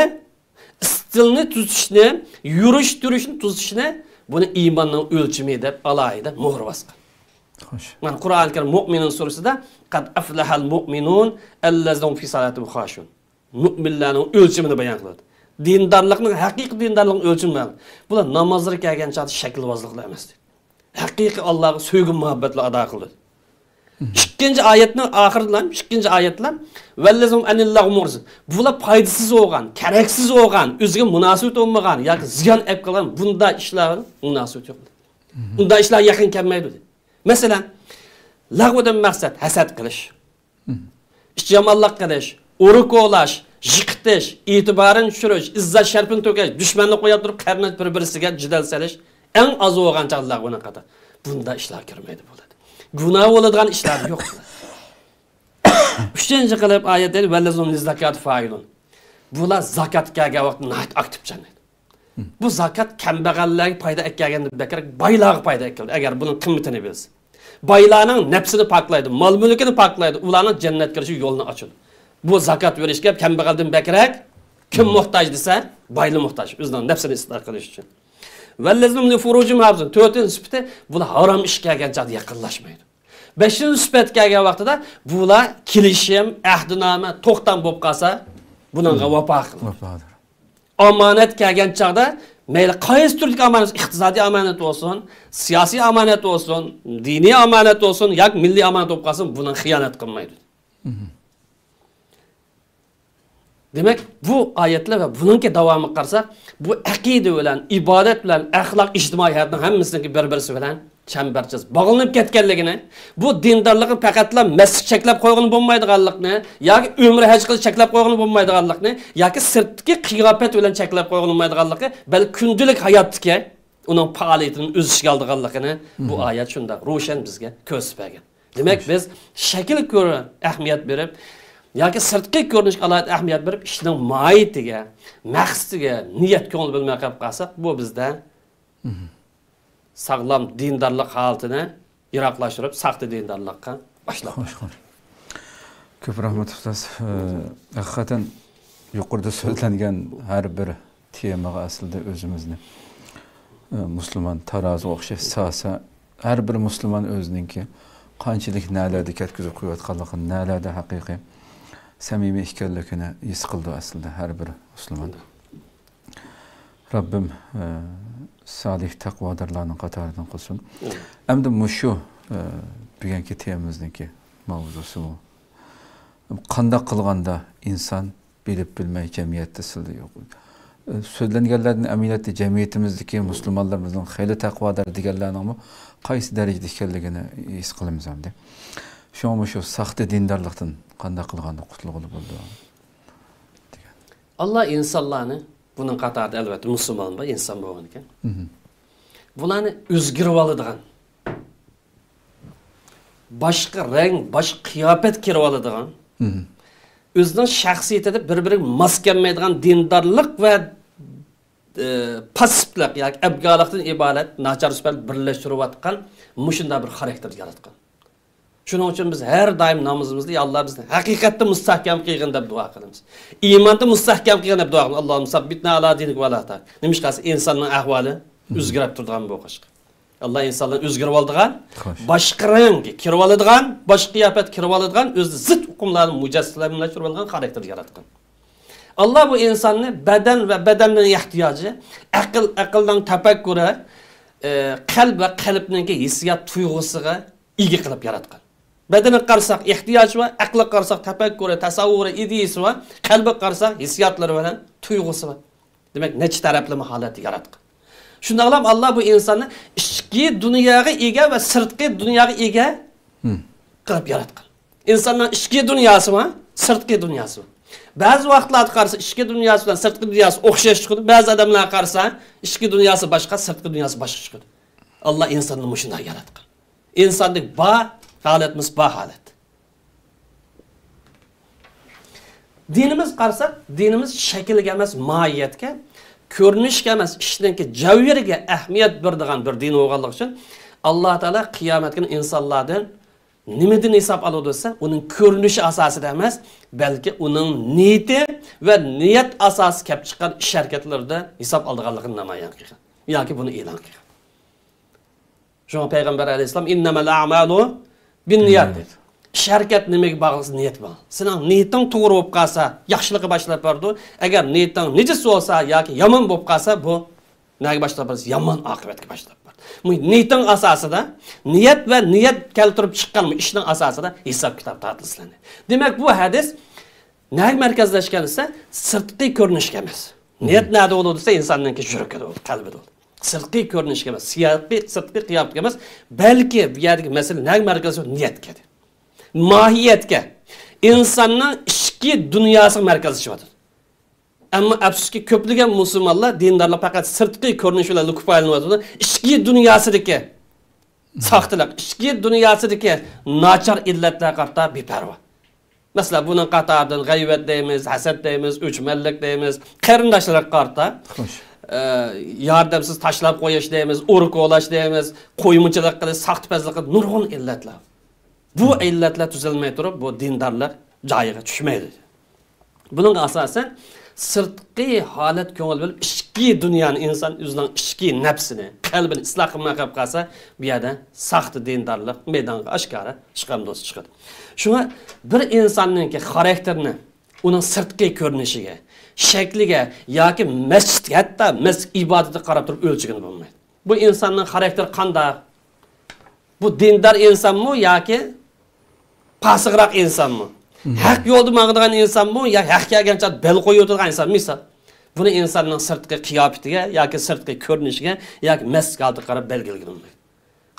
ئىستىلنى تۈزىتىشنى، يۈرۈش تۇرۇشنى تۈزىتىشنى، بۇنى ئىماننىڭ ئۆلچىمى دەپ ئالاھىدە مۆھۈر باسقان. خوش. مانا قۇرئانى كەرىم مۇئمىنۇن سۈرىسىدە، قەد ئەفلەھەل مۇئمىنۇن ئەللەزىنە ھۇم فى سالاتىھىم خاشۇئۇن. مۆمىنلەرنىڭ ئۆلچىمىنى بايان قىلىدۇ. دىندارلىقنىڭ، ھەقىقىي دىندارلىقنىڭ ئۆلچىمى مەلۇم. بۇلار نامازلىرى كەلگەن چاغدا شەكىلۋازلىقلا ئەمەس، دەيدۇ. ھەقىقىي ئاللاغا سۆيگۈ مۇھەببەتلا ئادا قىلىدۇ. ئىككىنچى ئايەتنىڭ ئاخىرىدا، ئىككىنچى ئايەتلەر، ۋەللەزىم ئەنىل لەغۋى مۇئرىزۇن. بۇلار پايدىسىز بولغان، كېرەكسىز بولغان، ئۆزىگە مۇناسىۋىتى بولمىغان ياكى زىيان ئەپ قالغان بۇنداق ئىشلار مۇناسىۋىتى يوق. بۇنداق ئىشلار يېقىن كەلمەيدۇ، دەيدۇ. مەسىلەن، لەغۋىدىن مەقسەت ھەسەت قىلىش، ئىچ يامانلىق قىلىش، ئۇرۇق كولاش، يىقىتىش، ئېتىبارىنى چۈشۈرۈش، ئىززەت شەرىپىنى تۆكۈش، دۈشمەنلىك قويۇپ تۇرۇپ، قېرىنداش بىر بىرسىگە جېدەل سېلىش، ئەڭ ئاز بولغان چاغدا لەغۋىنىڭ قاتارى. بۇنداق ئىشلار كىرمەيدۇ بۇلاردا. گۇناھ بولىدىغان ئىشلار يوق. ئۈچىنچى قىلىپ ئايەتتە، ۋەللەزىم لىززاكات فائىلۇن. بۇلار زاكات كەلگەن ۋاقىتتا ناھايىتى ئاكتىپچان. بۇ زاكات كەمبەغەللەرگە پايدا ئەكەلگەندىن بەكرەك بايلارغا پايدا ئەكەلدى، ئەگەر بۇنىڭ قىممىتىنى بىلسە. بايلارنىڭ نەپسىنى پاكلايدۇ، مال-مۈلكىنى پاكلايدۇ، ئۇلارنىڭ جەننەتكە كىرىشى يولىنى ئاچىدۇ. بۇ زاكات بېرىشكە كەمبەغەلدىن بەكرەك كىم موھتاج دېسە، بايلا موھتاج، ئۆزىنىڭ نەپسىنى ئىسلاھ قىلىش ئۈچۈن. ۋەللەزىم لىفۇرۇجىم ھافىزۇن. تۆتىنچى سۈپىتى، بۇلار ھارام ئىش كەلگەن چاغدا يېقىنلاشمايدۇ. بەشىنچى سۈپەت كەلگەن ۋاقتىدا بۇلار كېلىشىم، ئەھدىنامە، توختام بولۇپ قالسا، بۇنىڭغا ۋاپا قىلىدۇ. ۋاپادۇر. ئامانەت كەلگەن چاغدا مەيلى قايسى تۈردىكى ئامانەت، ئىقتىسادىي ئامانەت بولسۇن، سىياسىي ئامانەت بولسۇن، دىنىي ئامانەت بولسۇن ياكى مىللىي ئامانەت بولۇپ قالسۇن، بۇنىڭ خىيانەت قىلمايدۇ. دېمەك، بۇ ئايەتلەر ۋە بۇنىڭكى داۋامىغا قارىساق، بۇ ئەقىدە بىلەن، ئىبادەت بىلەن، ئەخلاق، ئىجتىمائىي ھاياتنىڭ ھەممىسىنىڭكى بىر-بىرسى بىلەن چەمبەرچاس باغلىنىپ كەتكەنلىكىنى، بۇ دىندارلىقنى پەقەتلا مەسچىت چەكلەپ قويغىلى بولمايدىغانلىقىنى ياكى ئۆمرە ھەج قىلىش چەكلەپ قويغىلى بولمايدىغانلىقىنى ياكى سىرتتىكى قىياپەت بىلەن چەكلەپ قويغىلى بولمايدىغانلىقى، بەلكى كۈندىلىك ھاياتتىكى ئۇنىڭ پائالىيىتىنى ئۆز ئىچىگە ئالىدىغانلىقىنى بۇ ئايەت شۇنداق روشەن بىزگە كۆرسىتىپ بەرگەن. دېمەك، بىز شەكىل كۆرۈ ئەھمىيەت بېرىپ ياكى سىرتقى كۆرۈنۈشكە ئالاھىدە ئەھمىيەت بېرىپ، ئىشنىڭ ماھىيىتىگە، مەقسىتىگە، نىيەت كۆڭۈل بۆلمەي قېلىپ قالساق، بۇ بىزدە ساغلام دىندارلىق ھالىتىنى يىراقلاشتۇرۇپ، ساختا دىندارلىققا باشلاپ. خوش، خوش. كۆپ رەھمەت، ئۇستاز. ئە، ھەقىقەتەن يۇقىرىدا سۆزلەنگەن ھەر بىر تېمىغا ئەسلىدە ئۆزىمىزنى، ئە، مۇسۇلمان تارازىغا ئوخشاش سالسا، ھەر بىر مۇسۇلمان ئۆزىنىڭكى قانچىلىك نەلەردە كەتكۈزۈپ قويۇۋاتقانلىقىنى، نەلەردە ھەقىقىي سەمىمىي ئىكەنلىكىنى ھېس قىلىدۇ ئەسلىدە ھەر بىر مۇسۇلمان. رەببىم، ئە، سالىھ تەقۋادارلارنىڭ قاتارىدىن قىلسۇن. ئەمدى مۇشۇ، ئە، بۈگۈنكى تېمىمىزنىڭكى ماۋزۇسى بۇ. قانداق قىلغاندا ئىنسان بىلىپ بىلمەي جەمئىيەتتە سىلدە يوق. ئە، سۆزلەنگەنلەردىن ئەمەلىيەتتە جەمئىيىتىمىزدىكى مۇسۇلمانلىرىمىزنىڭ خېلى تەقۋادار دېگەنلەرنىڭمۇ قايسى دەرىجىدە ئىكەنلىكىنى ھېس قىلىمىز ئەمدى. شۇڭا مۇشۇ ساختا دىندارلىقتىن قانداق قىلغاندا قۇتۇلغىلى بولىدۇ؟ دېگەن. ئاللا ئىنسانلارنى، بۇنىڭ قاتارىدا ئەلۋەتتە مۇسۇلمان بار، ئىنسان بولغان ئىكەن. بۇلارنى ئۆزگىرىۋالىدىغان، باشقا رەڭ، باشقا قىياپەت كىرىۋالىدىغان، ئۆزىنىڭ شەخسىيىتىدە بىر-بىرىگە ماس كەلمەيدىغان دىندارلىق ۋە، ئى، پاسسىپلىق ياكى ئەبگالىقتىن ئىبارەت ناچار سۈپەت بىرلەشتۈرۈۋاتقان مۇشۇنداق بىر خاراكتېر ياراتقان. شۇنىڭ ئۈچۈن بىز ھەر دائىم نامىزىمىزدا، يا ئاللا، بىزنى ھەقىقەتتە مۇستەھكەم قىلغىن دەپ دۇئا قىلىمىز. ئىماندا مۇستەھكەم قىلغىن دەپ دۇئا قىلىمىز. اللهم ثبتنا على دينك ولا تهرك. نېمىشقا دېسە، ئىنساننىڭ ئەھۋالى ئۆزگىرىپ تۇرىدىغان بولغاچقا. ئاللا ئىنسانلار ئۆزگىرىۋالىدىغان، خوش، باشقا رەڭگە كىرىۋالىدىغان، باشقا قىياپەتكە كىرىۋالىدىغان، ئۆزىدە زىت ئۇقۇملارنى مۇجەسسەملەشتۈرۈۋالغان خاراكتېر ياراتقان. ئاللا بۇ ئىنساننى بەدەن ۋە بەدەننىڭ ئېھتىياجى، ئەقىل، ئەقىلنىڭ تەپەككۇرى، ئە، قەلب ۋە قەلبنىڭكى ھېسسىيات تۇيغۇسىغا ئىگە قىلىپ ياراتقان. بەدەنگە قارىساق ئېھتىياجى بار، ئەقىلگە قارىساق تەپەككۇرى، تەسەۋۋۇرى، ئىدىيىسى بار، قەلبىگە قارىساق ھېسسىياتلىرى بىلەن تۇيغۇسى بار. دېمەك، نەچچە تەرەپلىمە ھالەتتە ياراتقان. شۇنداقلا ئاللا بۇ ئىنساننى ئىچكى دۇنياغا ئىگە ۋە سىرتقى دۇنياغا ئىگە قىلىپ ياراتقان. ئىنساننىڭ ئىچكى دۇنياسى بار، سىرتقى دۇنياسى بار. بەزى ۋاقىتلاردا قارىسا، ئىچكى دۇنياسى بىلەن سىرتقى دۇنياسى ئوخشاش چىقىدۇ. بەزى ئادەملەرگە قارىسا، ئىچكى دۇنياسى باشقا، سىرتقى دۇنياسى باشقا چىقىدۇ. ئاللا ئىنساننى مۇشۇنداق ياراتقان. ئىنساندىكى بار ھالەتمىز بار ھالەت. دىنىمىز قارىساق، دىنىمىز شەكىلگە ئەمەس، ماھىيەتكە، كۆرۈنۈشكە ئەمەس، ئىشنىڭكى جەۋھىرىگە ئەھمىيەت بېرىدىغان بىر دىن بولغانلىقى ئۈچۈن، ئاللا تائالا قىيامەت كۈنى ئىنسانلاردىن نېمىدىن ھېساب ئالىدۇ دېسە، ئۇنىڭ كۆرۈنۈشى ئاساسىدا ئەمەس، بەلكى ئۇنىڭ نىيىتى ۋە نىيەت ئاساسىدا كەپ چىققان ئىش ھەرىكەتلىرىدە ھېساب ئالىدىغانلىقىنى نامايان قىلغان ياكى بۇنى ئېلان قىلغان. شۇڭا پەيغەمبەر ئەلەيھىسسالام، «ئىننەمەل ئەمالۇ بىننىيات» دېدى. ئىش ھەرىكەت نېمىگە باغلىسا، نىيەت باغلىق. سېنىڭ نىيىتىڭ توغرا بولۇپ قالسا، ياخشىلىققا باشلاپ بارىدۇ. ئەگەر نىيىتىڭ نىجىس بولسا ياكى يامان بولۇپ قالسا، بۇ نەگە باشلاپ بارىسى؟ يامان ئاقىۋەتكە باشلاپ بارىدۇ. بۇ نىيىتىڭ ئاساسىدا، نىيەت ۋە نىيەت كەلتۈرۈپ چىققان بۇ ئىشنىڭ ئاساسىدا ھېساب-كىتاب تارتىلىسىلەر. دېمەك، بۇ ھەدىس نەگە مەركەزلەشكەن دېسە، سىرتقى كۆرۈنۈشكە ئەمەس. نىيەت نەدە بولىدۇ دېسە، ئىنساننىڭكى يۈرىكىدە بولىدۇ، قەلبىدە بولىدۇ. سىرتقى كۆرۈنۈشكە ئەمەس، سىياقى، سىرتقى قىياپەتكە ئەمەس، بەلكى بۇ يەردىكى مەسىلە نەگە مەركەزلىشىدۇ؟ نىيەتكە، ماھىيەتكە، ئىنساننىڭ ئىچكى دۇنياسىغا مەركەزلىشىۋاتىدۇ. ئەمما ئەپسۇسكى، كۆپلىگەن مۇسۇلمانلار دىندارلار پەقەت سىرتقى كۆرۈنۈش بىلەن كۇپايىلىنىۋاتىدۇ. ئىچكى دۇنياسىدىكى ساختىلىق، ئىچكى دۇنياسىدىكى ناچار ئىللەتلەرگە قارىتا بىپەرۋا. مەسىلەن، بۇنىڭ قاتارىدىن غەيۋەت دەيمىز، ھەسەت دەيمىز، ئۆچمەنلىك دەيمىز، قېرىنداشلارغا قارىتا، خوش، ئە، ياردەمسىز تاشلاپ قويۇش دەيمىز، ئۇرۇق-كولاش دەيمىز، قويمىچىلىق قىلىش، ساختىپەزلىك قىلىش، نۇرغۇن ئىللەتلەر. بۇ ئىللەتلەر تۈزەلمەي تۇرۇپ، بۇ دىندارلىق جايىغا چۈشمەيدۇ. بۇنىڭغا ئاساسەن، سىرتقى ھالەت كۆڭۈل بۆلۈپ، ئىچكى دۇنيانى، ئىنسان ئۆزىنىڭ ئىچكى نەپسىنى، قەلبىنى ئىسلاھ قىلماي قېلىپ قالسا، بۇ يەردە ساختا دىندارلىق مەيدانغا ئاشكارا چىققان دوست چىقىدۇ. شۇڭا بىر ئىنساننىڭكى خاراكتېرىنى ئۇنىڭ سىرتقى كۆرۈنۈشىگە، شەكلىگە ياكى مەسچىتكە، ھەتتا مەسچىت ئىبادىتىگە قاراپ تۇرۇپ ئۆلچىگىلى بولمايدۇ. بۇ ئىنساننىڭ خاراكتېرى قانداق؟ بۇ دىندار ئىنسانمۇ ياكى پاسىقراق ئىنسانمۇ؟ ھەق يولدا ماڭىدىغان ئىنسانمۇ يا ھەق كەلگەن چاغدا بەل قويۇۋېتىدىغان ئىنسان؟ مىسال، بۇنى ئىنساننىڭ سىرتقى قىياپىتىگە ياكى سىرتقى كۆرۈنۈشىگە ياكى مەسچىتكە قاراپ بەلگىلىگىلى بولمايدۇ.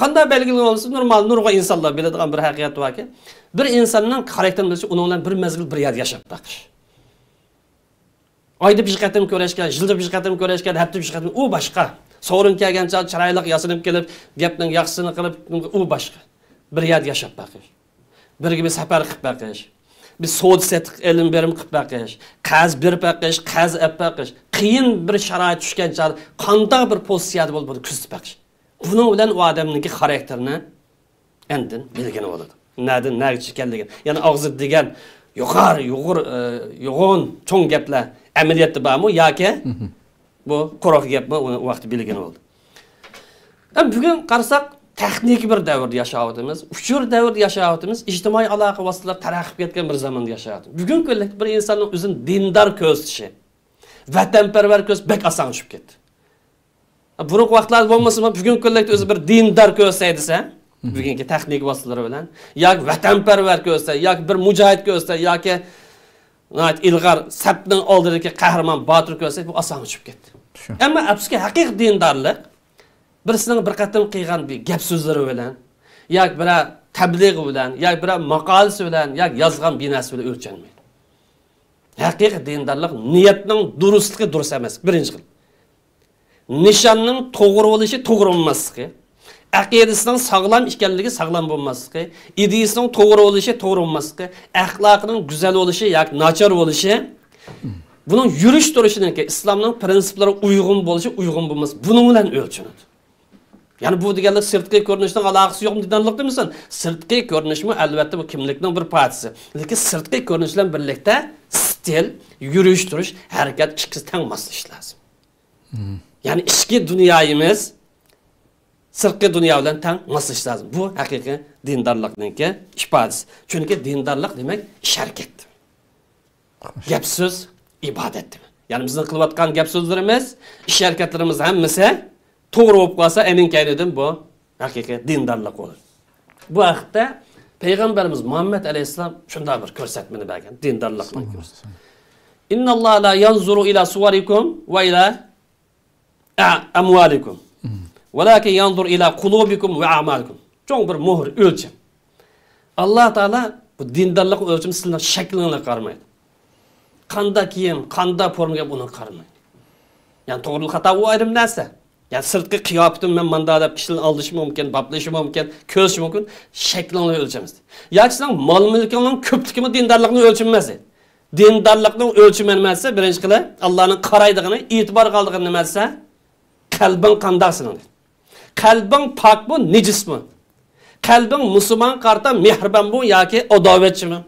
قانداق بەلگىلىگىلى بولمىسا، نورمال، نۇرغۇن ئىنسانلار بىلىدىغان بىر ھەقىقەت باركى، بىر ئىنساننىڭ خاراكتېرىنى بىلىش ئۈچۈن ئۇنىڭ بىلەن بىر مەزگىل بىر يەردە ياشاپ بېقىش. ئايدا بىر قېتىم كۆرۈشكەن، يىلدا بىر قېتىم كۆرۈشكەن، ھەپتىدە بىر قېتىم، ئۇ باشقا. سورۇن كەلگەن چاغ چىرايلىق ياسىنىپ كېلىپ، گەپنىڭ ياخشىسىنى قىلىپ، ئۇ باشقا. بىر يەردە ياشاپ بېقىش. بىرگە بىر سەپەر قىلىپ بېقىش. بىر سودا سېتىق ئېلىم بېرىم قىلىپ بېقىش. قەرز بېرىپ بېقىش، قەرز ئەپ بېقىش. قىيىن بىر شارائىت چۈشكەن چاغدا قانداق بىر پوزىتسىيەدە بولۇپ بۇنى كۆزىتىپ بېقىش. بۇنىڭ بىلەن ئۇ ئادەمنىڭكى خاراكتېرىنى ئاندىن بىلگىلى بولىدۇ. نەدىن نەگىچە ئىكەنلىكىنى. يەنى ئاغزىدا دېگەن يۇقىرى، يۇغۇر، ئە، يوغان، چوڭ گەپلەر ئەمەلىيەتتە بارمۇ ياكى بۇ قۇرۇق گەپمۇ، ئۇنى ئۇ ۋاقىتتا بىلگىلى بولىدۇ. ئەمما بۈگۈن قارىساق، تېخنىكىي بىر دەۋردە ياشاۋاتىمىز، ئۇچۇر دەۋرىدە ياشاۋاتىمىز، ئىجتىمائىي ئالاقە ۋاسىتىلىرى تەرەققىي قىلىپ كەتكەن بىر زاماندا ياشاۋاتىمىز. بۈگۈنكى كۈندە بىر ئىنساننىڭ ئۆزىنى دىندار كۆرسىتىشى، ۋەتەنپەرۋەر كۆرسىتىش بەك ئاسانغا چۈشۈپ كەتتى. بۇرۇنقى ۋاقىتلاردا بولمىسىمۇ، بۈگۈنكى كۈنلۈكتە ئۆزى بىر دىندار كۆرسەتسە، بۈگۈنكى تېخنىكا ۋاسىتىلىرى بىلەن، ياكى ۋەتەنپەرۋەر كۆرسەتسە، ياكى بىر مۇجاھىد كۆرسەتسە، ياكى ناھايىتى ئىلغار سەپنىڭ ئالدىدىكى قەھرىمان باتۇر كۆرسەتسە، بۇ ئاسانغا چۈشۈپ كەتتى. شۇ. ئەمما ئەپسۇسكى، ھەقىقىي دىندارلىق بىرسىنىڭ بىر قېتىم قىلغان بىر گەپ سۆزلىرى بىلەن ياكى بىرەر تەبلىغى بىلەن ياكى بىرەر ماقالىسى بىلەن ياكى يازغان بىر نەرسە بىلەن ئۆلچەنمەيدۇ. ھەقىقىي دىندارلىق نىيەتنىڭ دۇرۇسلۇقى دۇرۇس ئەمەس، بىرىنچى خىل. نىشاننىڭ توغرا بولۇشى، توغرا بولماسلىقى، ئەقىدىسىنىڭ ساغلام ئىكەنلىكى، ساغلام بولماسلىقى، ئىدىيىسىنىڭ توغرا بولۇشى، توغرا بولماسلىقى، ئەخلاقىنىڭ گۈزەل بولۇشى ياكى ناچار بولۇشى، بۇنىڭ يۈرۈش تۇرۇشىنىڭكى، ئىسلامنىڭ پىرىنسىپلىرىغا ئۇيغۇن بولۇشى، ئۇيغۇن بولماسلىقى، بۇنىڭ بىلەن ئۆلچىنىدۇ. يەنى بۇ دېگەنلىك سىرتقى كۆرۈنۈشنىڭ ئالاقىسى يوقمۇ دىندارلىق دېمىسۇن؟ سىرتقى كۆرۈنۈشمۇ ئەلۋەتتە بۇ كىملىكنىڭ بىر پارچىسى. لېكىن سىرتقى كۆرۈنۈش بىلەن بىرلىكتە ستىل، يۈرۈش تۇرۇش، ھەرىكەت ئىككىسى تەڭ ماسلىشىشى لازىم. يەنى ئىچكى دۇنيايىمىز سىرتقى دۇنيا بىلەن تەڭ ماسلىشىشى لازىم. بۇ ھەقىقىي دىندارلىقنىڭكى ئىپادىسى. چۈنكى دىندارلىق دېمەك ئىش ھەرىكەت. گەپ سۆز ئىبادەت دېمەك. يەنى بىزنىڭ قىلىۋاتقان گەپ سۆزلىرىمىز، ئىش ھەرىكەتلىرىمىز ھەممىسى توغرا بولۇپ قالسا، ئەنىڭ كەينىدىن بۇ ھەقىقىي دىندارلىق بولىدۇ. بۇ ھەقتە پەيغەمبىرىمىز مۇھەممەد ئەلەيھىسسالام شۇنداق بىر كۆرسەتمىنى بەرگەن، دىندارلىقنىڭ كۆرسەتمىسى. ئىنناللاھە لا يەنزۇرۇ ئىلا سۇۋەرىكۇم ۋە ئىلا ئە-، ئەمۋالىكۇم. ۋەلاكىن يەنزۇر ئىلا قۇلۇبىكۇم ۋە ئەمالىكۇم. چوڭ بىر مۆھۈر، ئۆلچەم. ئاللا تائالا بۇ دىندارلىق ئۆلچىمى سىلەرنىڭ شەكلىڭلارغا قارىمايدۇ. قانداق كىيىم، قانداق فورما كىيگەن، ئۇنىڭغا قارىمايدۇ. يەنى توغرا خاتا ئۇ ئايرىم نەرسە. يەنى سىرتقى قىياپىتىم مەن ماندا دەپ كىشىلەرنى ئالدىشى مۇمكىن، باپلىشى مۇمكىن، كۆزىشى مۇمكىن. شەكلىڭلارنى ئۆلچەمسىز. ياكى سىلەرنىڭ مال-مۈلكىڭلارنىڭ كۆپلۈكىمۇ دىندارلىقنى ئۆلچىمەس. دىندارلىقنىڭ ئۆلچىمى نېمە دېسە، بىرىنچى قىلىپ، ئاللانىڭ قارايدىغىنى، ئېتىبارغا ئالىدىغىنى نېمە دېسە، قەلبىڭ قانداق سېنىڭ دەيدۇ. قەلبىڭ پاكمۇ، نىجىسمۇ؟ قەلبىڭ مۇسۇلمانغا قارىتا مېھرىبانمۇ ياكى ئاداۋەتچىمۇ؟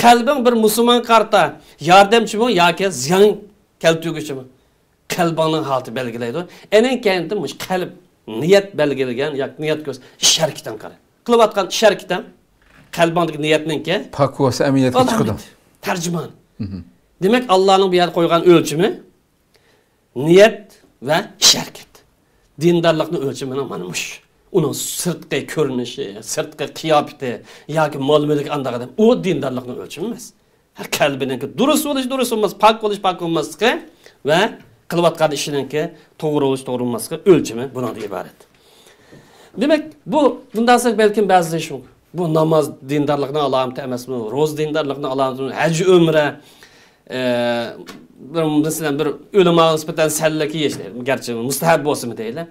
قەلبىڭ بىر مۇسۇلمانغا قارىتا ياردەمچىمۇ ياكى زىيان كەلتۈرگۈچىمۇ؟ قەلبىڭنىڭ ھالىتى بەلگىلەيدۇ. ئەنىڭ كەينىدىن مۇشۇ قەلب نىيەت بەلگىلىگەن ياكى نىيەت كۆرسە ئىش ھەرىكىتىڭ قارا. قىلىۋاتقان ئىش ھەرىكىتىڭ، قەلبىڭدىكى نىيەتنىڭكى پاك بولسا ئەمەلىيەتكە چىقىدۇ. ئالامىتى، تەرجىمان. دېمەك، ئاللانىڭ بۇ يەردە قويغان ئۆلچىمى نىيەت ۋە ئىش ھەرىكەت. دىندارلىقنىڭ ئۆلچىمى مانا مۇشۇ. ئۇنىڭ سىرتقى كۆرۈنۈشى، سىرتقى قىياپىتى ياكى مال-مۈلكى ئانداق ئادەم، ئۇ دىندارلىقنىڭ ئۆلچىمى ئەمەس. ھە، قەلبىنىڭكى دۇرۇس بولۇش، دۇرۇس بولماس، پاك بولۇش، پاك بولماسلىقى ۋە قىلىۋاتقان ئىشىنىڭكى توغرا بولۇش، توغرا بولماسلىقى ئۆلچىمى بۇنىڭدىن ئىبارەت. دېمەك، بۇ، بۇنداق دېسەك بەلكىم بەزىلەر شۇ، بۇ ناماز دىندارلىقنىڭ ئالامىتى ئەمەسمۇ، روزا دىندارلىقنىڭ ئالامىتىمۇ، ھەج، ئۆمرە، ئە، بىر، مەسىلەن، بىر ئۆلىماغا نىسبەتەن سەللە كىيىش، گەرچە مۇستەھەب بولسىمۇ دەيلى.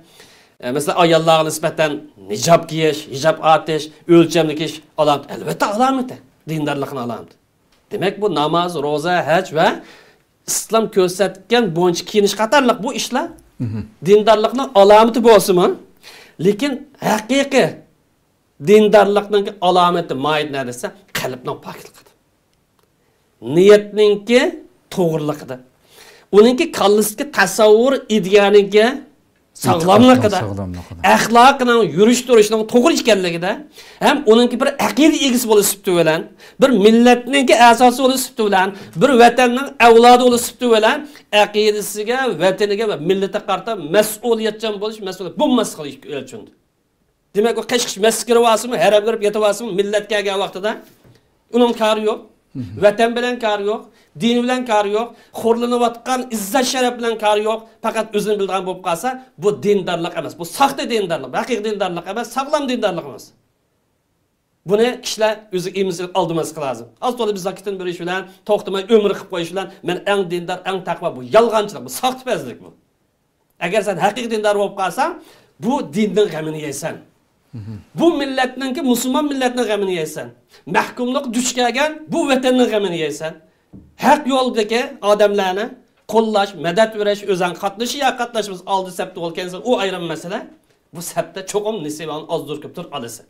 ئە، مەسىلەن، ئاياللارغا نىسبەتەن نىجاب كىيىش، ھىجاب ئارتىش، ئۆلچەملىك كىيىش ئالامىتى، ئەلۋەتتە ئالامىتى، دىندارلىقنىڭ ئالامىتى. دېمەك، بۇ ناماز، روزا، ھەج ۋە ئىسلام كۆرسەتكەن بويىچە كىيىنىش قاتارلىق بۇ ئىشلار دىندارلىقنىڭ ئالامىتى بولسىمۇ، لېكىن ھەقىقىي دىندارلىقنىڭ ئالامىتى، ماھىيىتى نەدە دېسە، قەلبنىڭ پاكلىقىدا، نىيەتنىڭكى توغرىلىقىدا، ئۇنىڭكى كاللىسىدىكى تەسەۋۋۇر، ئىدىيەنىڭكى ساغلاملىقىدا، ساغلاملىقىدا، ئەخلاقىنىڭ، يۈرۈش تۇرۇشىنىڭ توغرا ئىكەنلىكىدە ھەم ئۇنىڭكى بىر ئەقىدە ئىگىسى بولۇش سۈپىتى بىلەن، بىر مىللەتنىڭكى ئەزاسى بولۇش سۈپىتى بىلەن، بىر ۋەتەننىڭ ئەۋلادى بولۇش سۈپىتى بىلەن ئەقىدىسىگە، ۋەتىنىگە ۋە مىللىتىگە قارىتا مەسئۇلىيەتچان بولۇش، مەسئۇل بولماسلىقى ئۆلچىنىدۇ. دېمەك، ئۇ قېشىقچى مەسچىتكە كىرىۋالسىمۇ، ھەرەمگە كىرىپ يېتىۋالسىمۇ، مىللەت كەلگەن ۋاقتىدا ئۇنىڭ كارى يوق. ۋەتەن بىلەن كارى يوق، دىن بىلەن كارى يوق، خورلىنىۋاتقان ئىززەت شەرەپ بىلەن كارى يوق. پەقەت ئۆزىنى بىلىدىغان بولۇپ قالسا، بۇ دىندارلىق ئەمەس. بۇ ساختا دىندارلىق، ھەقىقىي دىندارلىق ئەمەس، ساغلام دىندارلىق ئەمەس. بۇنى كىشىلەر ئۆزىگە ئىمىنسىزلىك ئالدىماسلىقى لازىم. ئاز تولا بىر زاكىتىنى بېرىش بىلەن، توختىماي ئۆمرە قىلىپ قويۇش بىلەن، مەن ئەڭ دىندار، ئەڭ تەقۋا، بۇ يالغانچىلىق، بۇ ساختىپەزلىك بۇ. ئەگەر سەن ھەقىقىي دىندار بولۇپ قالساڭ، بۇ دىننىڭ غېمىنى يەيسەن. بۇ مىللەتنىڭكى، مۇسۇلمان مىللەتنىڭ غېمىنى يەيسەن. مەھكۇملۇققا دۇچ كەلگەن بۇ ۋەتەننىڭ غېمىنى يەيسەن. ھەق يولدىكى ئادەملەرنى قوللاش، مەدەت بېرىش، ئۆزەڭ قاتنىشىش يا قاتناشمىسا ئالدى سەپتە بولغان كەنسەن، ئۇ ئايرىم مەسىلە. بۇ سەپتە چوقۇم نېسىۋەڭنى ئازدۇر كۆپتۈر ئالىسەن.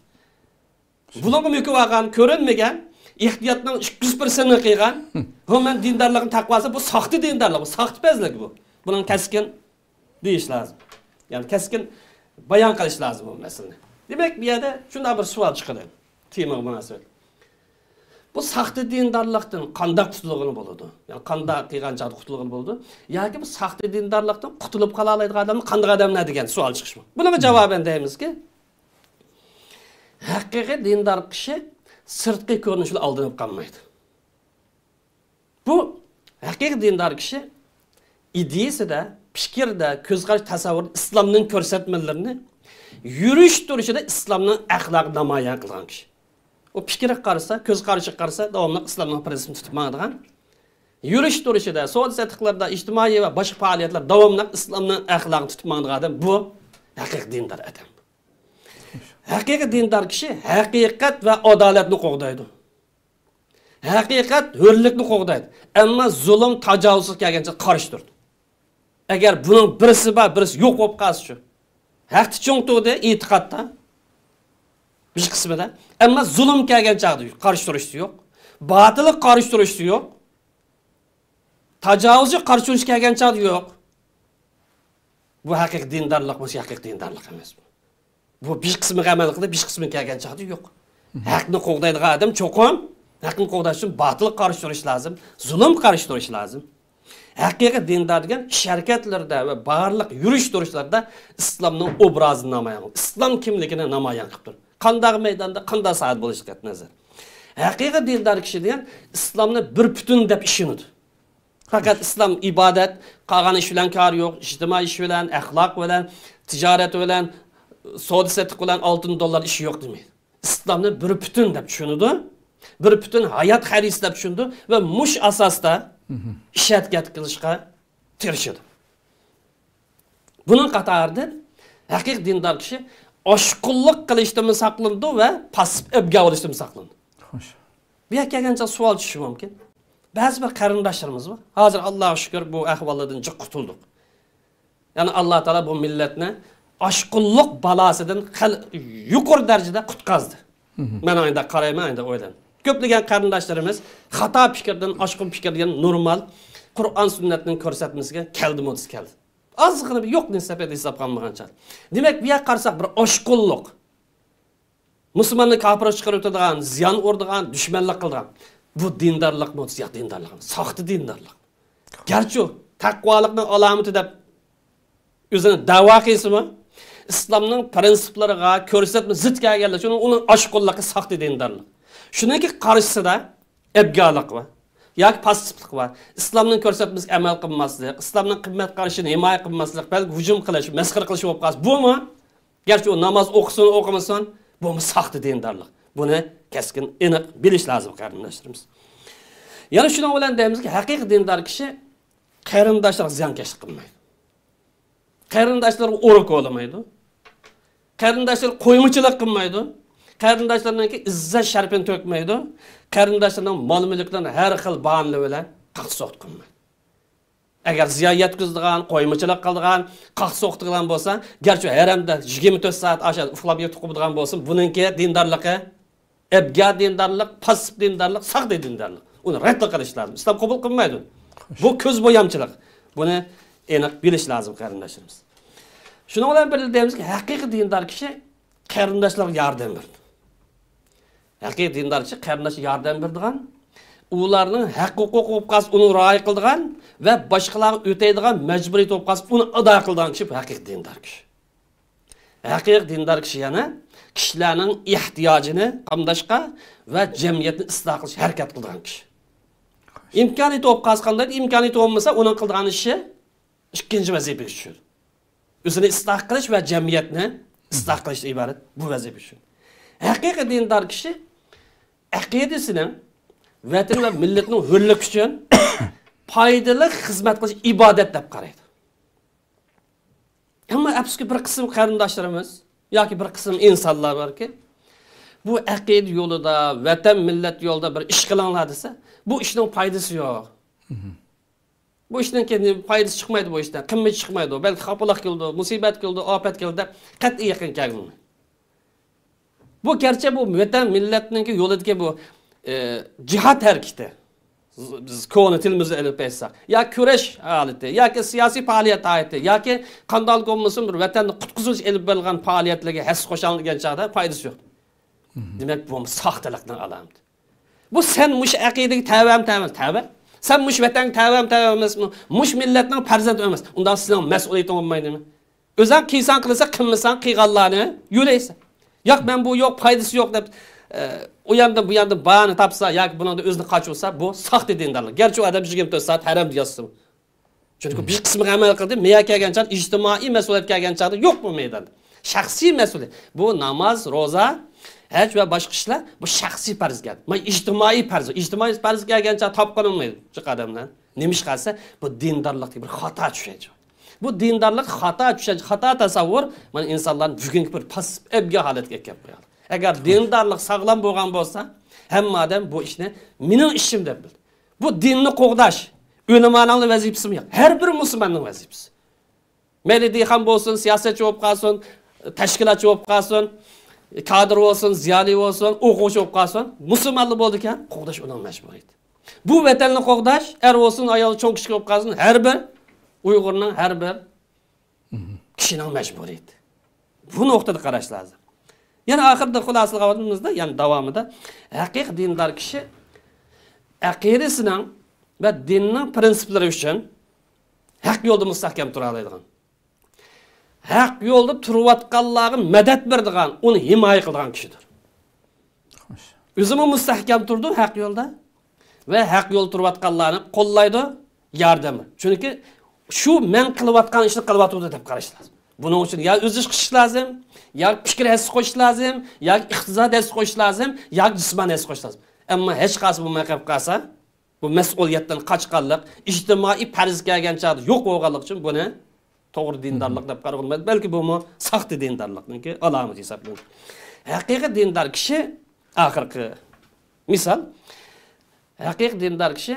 بۇلارغا مۆكۈپ ئالغان، كۆرۈنمىگەن، ئېھتىياتنىڭ ئىككى يۈز پىرسەنتىنى قىلغان، بۇ مەن دىندارلىقنى تەقۋاسى، بۇ ساختا دىندارلىق، بۇ ساختىپەزلىك بۇ. بۇنىڭ كەسكىن دېيىش لازىم. يەنى كەسكىن بايان قىلىش لازىم بۇ مەسىلىنى. دېمەك، بۇ يەردە شۇنداق بىر سوئال چىقىدۇ. تېمىغا مۇناسىۋەتلىك. بۇ ساختا دىندارلىقتىن قانداق قۇتۇلغىلى بولىدۇ؟ يەنى قانداق قىلغان چاغدا قۇتۇلغىلى بولىدۇ؟ ياكى بۇ ساختا دىندارلىقتىن قۇتۇلۇپ قالالايدىغان ئادەملەر قانداق ئادەملەر دېگەن سوئال چىقىشى مۇمكىن. بۇنىڭغا جاۋابەن دەيمىزكى، ھەقىقىي دىندار كىشى سىرتقى كۆرۈنۈش بىلەن ئالدىنىپ قالمايدۇ. بۇ ھەقىقىي دىندار كىشى ئىدىيىسىدە، پىكرىدە، كۆز قاراش، تەسەۋۋۇرىدا ئىسلامنىڭ كۆرسەتمىلىرىنى، يۈرۈش تۇرۇشىدا ئىسلامنىڭ ئەخلاقىنى نامايان قىلغان كىشى. ئۇ پىكرىگە قارىسا، كۆز قارىشىغا قارىسا، داۋاملىق ئىسلامنىڭ پىرىنسىپىنى تۇتۇپ ماڭىدىغان، يۈرۈش تۇرۇشىدا، سودا سېتىقلىرىدا، ئىجتىمائىي ۋە باشقا پائالىيەتلەردە داۋاملىق ئىسلامنىڭ ئەخلاقىنى تۇتۇپ ماڭىدىغان ئادەم، بۇ ھەقىقىي دىندار ئادەم. ھەقىقىي دىندار كىشى ھەقىقەت ۋە ئادالەتنى قوغدايدۇ. ھەقىقەت ھۆرلۈكنى قوغدايدۇ. ئەمما زۇلۇم، تاجاۋۇزغا كەلگەنچە قارشى تۇرىدۇ. ئەگەر بۇنىڭ بىرسى بار، بىرسى يوق بولۇپ قالسىچۇ؟ ھەقتە چوڭ تۇردى، ئېتىقادتا. بىر قىسمىدا. ئەمما زۇلۇم كەلگەن چاغدا قارشى تۇرۇشتا يوق. باتىلغا قارشى تۇرۇشتا يوق. تاجاۋۇزچى قارشى تۇرۇش كەلگەن چاغدا يوق. بۇ ھەقىقىي دىندارلىق بولسا، ھەقىقىي دىندارلىق ئەمەس بۇ. بۇ بىر قىسمىغا ئەمەل قىلىپ، بىر قىسمىغا كەلگەن چاغدا يوق. ھەقنى قوغدايدىغان ئادەم چوقۇم ھەقنى قوغداش ئۈچۈن باتىلغا قارشى تۇرۇش لازىم، زۇلۇمغا قارشى تۇرۇش لازىم. ھەقىقىي دىندار دېگەن ئىش ھەرىكەتلىرىدە ۋە بارلىق يۈرۈش تۇرۇشلىرىدا ئىسلامنىڭ ئوبرازىنى نامايان قىلىپ، ئىسلام كىملىكىنى نامايان قىلىپ تۇرىدۇ. قانداق مەيداندا، قانداق ساھەدە بولۇشىغا قەتئىينەزەر. ھەقىقىي دىندار كىشى دېگەن ئىسلامنى بىر پۈتۈن دەپ ئىشىنىدۇ. پەقەت ئىسلام ئىبادەت، قالغان ئىش بىلەن كارى يوق، ئىجتىمائىي ئىش بىلەن، ئەخلاق بىلەن، تىجارەت بىلەن، سودا سېتىق بىلەن، ئالتۇن دوللار ئىشى يوق دېمەيدۇ. ئىسلامنى بىر پۈتۈن دەپ چۈشىنىدۇ، بىر پۈتۈن ھايات خەرىتىسى دەپ چۈشىنىدۇ ۋە مۇشۇ ئاساستا ئىش ھەرىكەت قىلىشقا تىرىشىدۇ. بۇنىڭ قاتارىدا ھەقىقىي دىندار كىشى ئاشقۇنلۇق قىلىشتىنمۇ ساقلىنىدۇ ۋە پاسسىپ ئەبگە بولۇشتىنمۇ ساقلىنىدۇ. خوش. بۇ يەرگە كەلگەنچە سوئال چۈشۈشى مۇمكىن. بەزى بىر قېرىنداشلىرىمىز بار. ھازىر، ئاللاغا شۈكۈر، بۇ ئەھۋاللاردىن جىق قۇتۇلدۇق. يەنى ئاللا تائالا بۇ مىللەتنى ئاشقۇنلۇق بالاسىدىن خېلى يۇقىرى دەرىجىدە قۇتقازدى. مەن ئايدا قارايمەن، ئايدا ئويلايمەن. كۆپلىگەن قېرىنداشلىرىمىز خاتا پىكىردىن، ئاشقۇن پىكىر دېگەن نورمال، قۇرئان سۈننەتنىڭ كۆرسەتمىسىگە كەلدىمۇ دېسە كەلدى. ئازغىنە بىر يوق نېسىپ ھېساب قالمىغان چاغ. دېمەك، بۇ يەرگە قارىساق، بىر ئاشقۇنلۇق. مۇسۇلماننى كاپىرغا چىقىرىۋېتىدىغان، زىيان ئۇرىدىغان، دۈشمەنلىك قىلىدىغان. بۇ دىندارلىقمۇ؟ ياق، دىندارلىق ئەمەس. ساختا دىندارلىق. گەرچە ئۇ تەقۋالىقنىڭ ئالامىتى دەپ ئۆزىنى دەۋا قىلسىمۇ، ئىسلامنىڭ پىرىنسىپلىرىغا، كۆرسەتمە زىت كەلگەنلەر، شۇنىڭ، ئۇنىڭ ئاشقۇنلۇقى، ساختا دىندارلىق. شۇنىڭكى قارشىسىدا ئەبگالىق بار. ياكى پاسسىپلىق بار. ئىسلامنىڭ كۆرسەتمىسىگە ئەمەل قىلماسلىق، ئىسلامنىڭ قىممەت قارىشىنى ھىمايە قىلماسلىق، بەلكى ھۇجۇم قىلىش، مەسخىرە قىلىش بولۇپ قالسا، بۇمۇ، گەرچە ئۇ ناماز ئوقۇسۇن، ئوقۇمىسۇن، بۇمۇ ساختا دىندارلىق. بۇنى كەسكىن، ئېنىق بىلىش لازىم، قېرىنداشلىرىمىز. يەنە شۇنىڭ بىلەن دەيمىزكى، ھەقىقىي دىندار كىشى قېرىنداشلىرىغا زىيانكەشلىك قىلمايدۇ. قېرىنداشلىرىغا ئورا كولىمايدۇ. قېرىنداشلىرىغا قويمىچىلىق قىلمايدۇ. قېرىنداشلىرىنىڭكى ئىززەت شەرىپىنى تۆكمەيدۇ. قېرىنداشلىرىنىڭ مال مۈلكىدىن ھەر خىل باھانىلەر بىلەن قاقسا سوقۇت قىلمايدۇ. ئەگەر زىيان يەتكۈزىدىغان، قويمىچىلىق قىلىدىغان، قاقسا سوقۇتىدىغان بولسا، گەرچە ھەرەمدە يىگىرمە تۆت سائەت ئاشۇ ئۇخلاپ يېتىپ قوپىدىغان بولسۇن، بۇنىڭكى دىندارلىقى ئەبگە دىندارلىق، پاسسىپ دىندارلىق، ساختا دىندارلىق. ئۇنى رەت قىلىش لازىم. ئىسلام قوبۇل قىلمايدۇ. بۇ كۆز بويامچىلىق. بۇنى ئېنىق بىلىش لازىم، قېرىنداشلىرىمىز. شۇنىڭ بىلەن بىرگە دەيمىزكى، ھەقىقىي دىندار كىشى قېرىنداشلارغا ياردەم بېرىدۇ. ھەقىقىي دىندار كىشى قېرىنداشقا ياردەم بېرىدىغان، ئۇلارنىڭ ھەق ھوقۇقى بولۇپ قالسا، ئۇنى رىئايە قىلىدىغان ۋە باشقىلارغا ئۆتەيدىغان مەجبۇرىيىتى بولۇپ قالسا، ئۇنى ئادا قىلىدىغان كىشى بۇ ھەقىقىي دىندار كىشى. ھەقىقىي دىندار كىشى يەنە كىشىلەرنىڭ ئېھتىياجىنى قامداشقا ۋە جەمئىيەتنى ئىسلاھ قىلىشقا ھەرىكەت قىلىدىغان كىشى. ئىمكانىيىتى بولۇپ قالسا قانداق؟ ئىمكانىيىتى بولمىسا، ئۇنىڭ قىلىدىغان ئىشى ئىككىنچى ۋەزىپىگە چۈشىدۇ. ئۆزىنى ئىسلاھ قىلىش ۋە جەمئىيەتنى ئىسلاھ قىلىشتىن ئىبارەت بۇ ۋەزىپە چۈشىدۇ. ھەقىقىي دىندار كىشى ئەقىدىسىنىڭ، ۋەتىنى ۋە مىللىتىنىڭ ھۆرلۈكى ئۈچۈن پايدىلىق خىزمەت قىلىش ئىبادەت دەپ قارايدۇ. ئەمما ئەپسۇسكى، بىر قىسىم قېرىنداشلىرىمىز ياكى بىر قىسىم ئىنسانلار باركى، بۇ ئەقىدە يولىدا، ۋەتەن، مىللەت يولىدا بىر ئىش قىلىڭلار دېسە، بۇ ئىشنىڭ پايدىسى يوق. بۇ ئىشنىڭ كېيىن پايدىسى چىقمايدۇ، بۇ ئىشتىن قىممىتى چىقمايدۇ، بەلكى خاپىلىق كېلىدۇ، مۇسىبەت كېلىدۇ، ئاپەت كېلىدۇ دەپ قەتئىي يېقىن كەلمەيدۇ. بۇ گەرچە بۇ ۋەتەن مىللەتنىڭكى يولىدىكى بۇ، ئى، جىھاد ھەرىكىتى، بىز كونا تىلىمىزدا ئېلىپ ئېيتساق، يا كۈرەش ھالىتى ياكى سىياسىي پائالىيەت ھالىتى ياكى قانداق بولمىسۇن، بىر ۋەتەننى قۇتقۇزۇش ئېلىپ بېرىلغان پائالىيەتلەرگە ھەسسە قوشاڭ دېگەن چاغدا پايدىسى يوق. دېمەك، بۇ ساختىلىقنىڭ ئالامىتى. بۇ سەن مۇشۇ ئەقىدىگە تەۋەمۇ تەۋە ئەمەس، تەۋە. سەن مۇشۇ ۋەتەنگە تەۋەمۇ تەۋە ئەمەسمۇ؟ مۇشۇ مىللەتنىڭ پەرزەنتى ئەمەس. ئۇنداق سېنىڭ مەسئۇلىيىتىڭ بولمايدىمۇ؟ ئۆزەڭ قىلساڭ قىلىسەن، قىلمىساڭ قىلغانلارنى يۆلەيسەن. ياق، مەن بۇ يوق، پايدىسى يوق دەپ، ئە، ئۇ ياندىن بۇ ياندىن باھانە تاپسا ياكى بۇنىڭدا ئۆزىنى قاچۇرسا، بۇ ساختا دىندارلىق. گەرچە ئۇ ئادەم يىگىرمە تۆت سائەت ھەرەمدە ياتسىمۇ. چۈنكى بىر قىسمىغا ئەمەل قىلدى، مېيە كەلگەن چاغدا، ئىجتىمائىي مەسئۇلىيەت كەلگەن چاغدا يوق بۇ مەيداندا. شەخسىي مەسئۇلىيەت. بۇ ناماز، روزا، ھەج ۋە باشقا ئىشلار، بۇ شەخسىي پەرزگە. مانا ئىجتىمائىي پەرز. ئىجتىمائىي پەرز كەلگەن چاغدا تاپقىلى بولمايدۇ جىق ئادەملەر. نېمىشقا دېسە، بۇ دىندارلىقتىكى بىر خاتا چۈشەنچە. بۇ دىندارلىق خاتا چۈشەنچە، خاتا تەسەۋۋۇر، مانا، ئىنسانلارنى بۈگۈنكى بىر پاسسىپ، ئەبگە ھالەتكە ئەكەپ قويىدۇ. ئەگەر دىندارلىق ساغلام بولغان بولسا، ھەممە ئادەم بۇ ئىشنى مېنىڭ ئىشىم دەپ بىلىدۇ. بۇ دىننى قوغداش ئۆلىمانىڭ ۋەزىپىسىمۇ يوق. ھەر بىر مۇسۇلماننىڭ ۋەزىپىسى. مەيلى دېھقان بولسۇن، سىياسەتچى بولۇپ قالسۇن، تەشكىلاتچى بولۇپ قالسۇن، كادىر بولسۇن، زىيالىي بولسۇن، ئوقۇغۇچى بولۇپ قالسۇن، مۇسۇلمانلا بولىدىكەن، قوغداش ئۇنىڭ مەجبۇرىيىتى. بۇ ۋەتەننى قوغداش، ئەر بولسۇن، ئايال، چوڭ كىچىك بولۇپ قالسۇن، ھەر بىر ئۇيغۇرنىڭ، ھەر بىر كىشىنىڭ مەجبۇرىيىتى. بۇ نۇقتىدا قاراش لازىم. يەنە ئاخىرىدا خۇلاسىلىغاندا، يەنە داۋامىدا، ھەقىقىي دىندار كىشى ئەقىدىسىنىڭ ۋە دىننىڭ پرىنسىپلىرى ئۈچۈن ھەق يولدا مۇستەھكەم تۇرالايدىغان، ھەق يولدا تۇرۇۋاتقانلارغا مەدەت بېرىدىغان، ئۇنى ھىمايە قىلىدىغان كىشىدۇر. خوش. ئۆزىمۇ مۇستەھكەم تۇرىدۇ ھەق يولدا ۋە ھەق يولدا تۇرۇۋاتقانلارنى قوللايدۇ، ياردەم. چۈنكى شۇ مەن قىلىۋاتقان ئىشنى قىلىۋاتىدۇ دەپ قاراش لازىم. بۇنىڭ ئۈچۈن يا ئۆز ئىشقا چىقىش لازىم، يا پىكىر ھەسسە قوشۇش لازىم، يا ئىقتىساد ھەسسە قوشۇش لازىم، يا جىسمانىي ھەسسە قوشۇش لازىم. ئەمما ھېچقايسى بولماي قېلىپ قالسا، بۇ مەسئۇلىيەتتىن قاچقانلىق، ئىجتىمائىي پەرز كەلگەن چاغدا يوق بولغانلىقى ئۈچۈن بۇنى توغرا دىندارلىق دەپ قارىغىلى بولمايدۇ. بەلكى بۇمۇ ساختا دىندارلىقنىڭكى ئالامىتى ھېسابلىنىدۇ. ھەقىقىي دىندار كىشى، ئاخىرقى مىسال، ھەقىقىي دىندار كىشى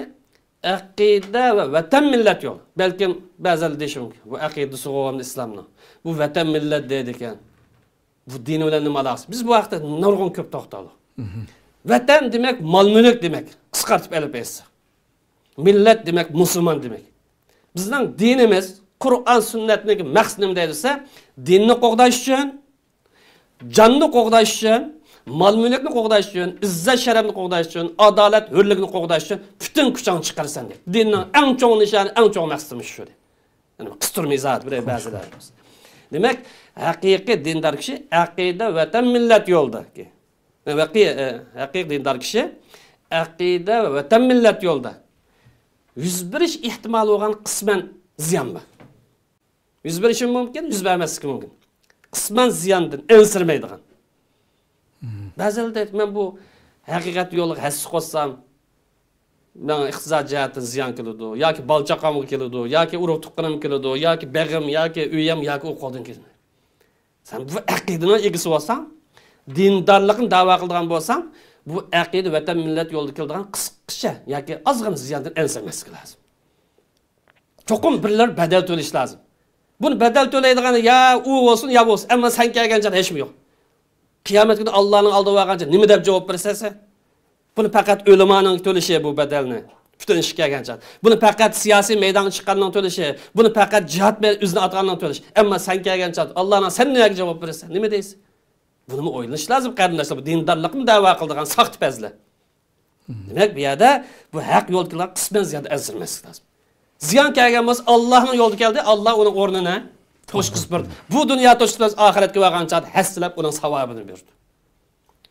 ئەقىدە ۋە ۋەتەن مىللەت يول. بەلكىم بەزىلەر دېيىشى مۇمكىن، بۇ ئەقىدىسىغۇ ئىسلامنىڭ، بۇ ۋەتەن مىللەت دەيدىكەن. بۇ دىن بىلەن نېمە ئالاقىسى؟ بىز بۇ ھەقتە نۇرغۇن كۆپ توختالدۇق. ۋەتەن دېمەك، مال-مۈلۈك دېمەك. قىسقارتىپ ئېلىپ ئېيتساق، مىللەت دېمەك، مۇسۇلمان دېمەك. بىزنىڭ دىنىمىز، قۇرئان، سۈننەتنىڭ مەقسىتى نېمە دەيدۇ دېسە، دىننى قوغداش ئۈچۈن، جاننى قوغداش ئۈچۈن، مال-مۈلۈكنى قوغداش ئۈچۈن، ئىززەت-شەرەپنى قوغداش ئۈچۈن، ئادالەت-ھۆرلۈكنى قوغداش ئۈچۈن پۈتۈن كۈچۈڭنى چىقىرىسەن دەيدۇ. دىننىڭ ئەڭ چوڭ نىشانى، ئەڭ چوڭ مەقسىتىمىز شۇ دەيدۇ. يەنى قىستۇرما ئىزاھات بېرەي بەزىلەر. دېمەك، ھەقىقىي دىندار كىشى ئەقىدە، ۋەتەن، مىللەت يولىدا. ھەقىقىي، ھەقىقىي دىندار كىشى ئەقىدە ۋە ۋەتەن، مىللەت يولىدا يۈز بېرىش ئېھتىمالى بولغان قىسمەن زىيان بار. يۈز بېرىشى مۇمكىن، يۈز بەرمەسلىكى مۇمكىن. قىسمەن زىياندىن ئەنسىرىمەيدىغان. بەزىلەر دەيدۇ، مەن بۇ ھەقىقەت يولىغا ھەسسە قوشسام، ماڭا ئىقتىساد جەھەتتىن زىيان كېلىدۇ، ياكى بالا-چاقامغا كېلىدۇ، ياكى ئۇرۇق-تۇغقىنىمغا كېلىدۇ، ياكى بېغىم، ياكى ئۆيۈم، ياكى ئۇ قولدىن كېلىدۇ. سەن بۇ ئەقىدىنىڭ ئىگىسى بولساڭ، دىندارلىقنى دەۋا قىلىدىغان بولساڭ، بۇ ئەقىدە ۋەتەن مىللەت يولىدا كېلىدىغان قىسقىچە ياكى ئازغىنە زىياندىن ئەنسىرىمەسلىك لازىم. چوقۇم بىرلەر بەدەل تۆلىشى لازىم. بۇنى بەدەل تۆلەيدىغان يا ئۇ بولسۇن، يا بولسۇن. ئەمما سەن كەلگەن چاغدا ھېچمۇ يوق. قىيامەت كۈنى ئاللانىڭ ئالدىغا بارغانچە نېمە دەپ جاۋاب بېرىسەن سەن؟ بۇنى پەقەت ئۆلىمانىڭ تۆلىشى بۇ بەدەلنى. پۈتۈن ئىشقا كەلگەن چاغدا. بۇنى پەقەت سىياسىي مەيدانغا چىققاننىڭ تۆلىشى. بۇنى پەقەت جىھاد بىلەن ئۆزىنى ئاتىغاننىڭ تۆلىشى. ئەمما سەن كەلگەن چاغدا ئاللانىڭ سەن نېمەگە جاۋاب بېرىسەن؟ نېمە دەيسەن؟ بۇنىمۇ ئويلىنىش لازىم، قېرىنداشلار. بۇ دىندارلىقنى دەۋا قىلىدىغان ساختىپەزلەر. دېمەك، بۇ يەردە بۇ ھەق يولدا كېلىدىغان قىسمەن زىياندا ئەنسىرىمەسلىك لازىم. زىيان كەلگەن بولسا، ئاللانىڭ يولىدا كەلدى، ئاللا ئۇنىڭ ئورنىنى توشقۇزۇپ بېرىدۇ. بۇ دۇنيا توشقۇزۇپ، ئاخىرەتكە بارغان چاغدا ھەسسىلەپ ئۇنىڭ ساۋابىنى بېرىدۇ.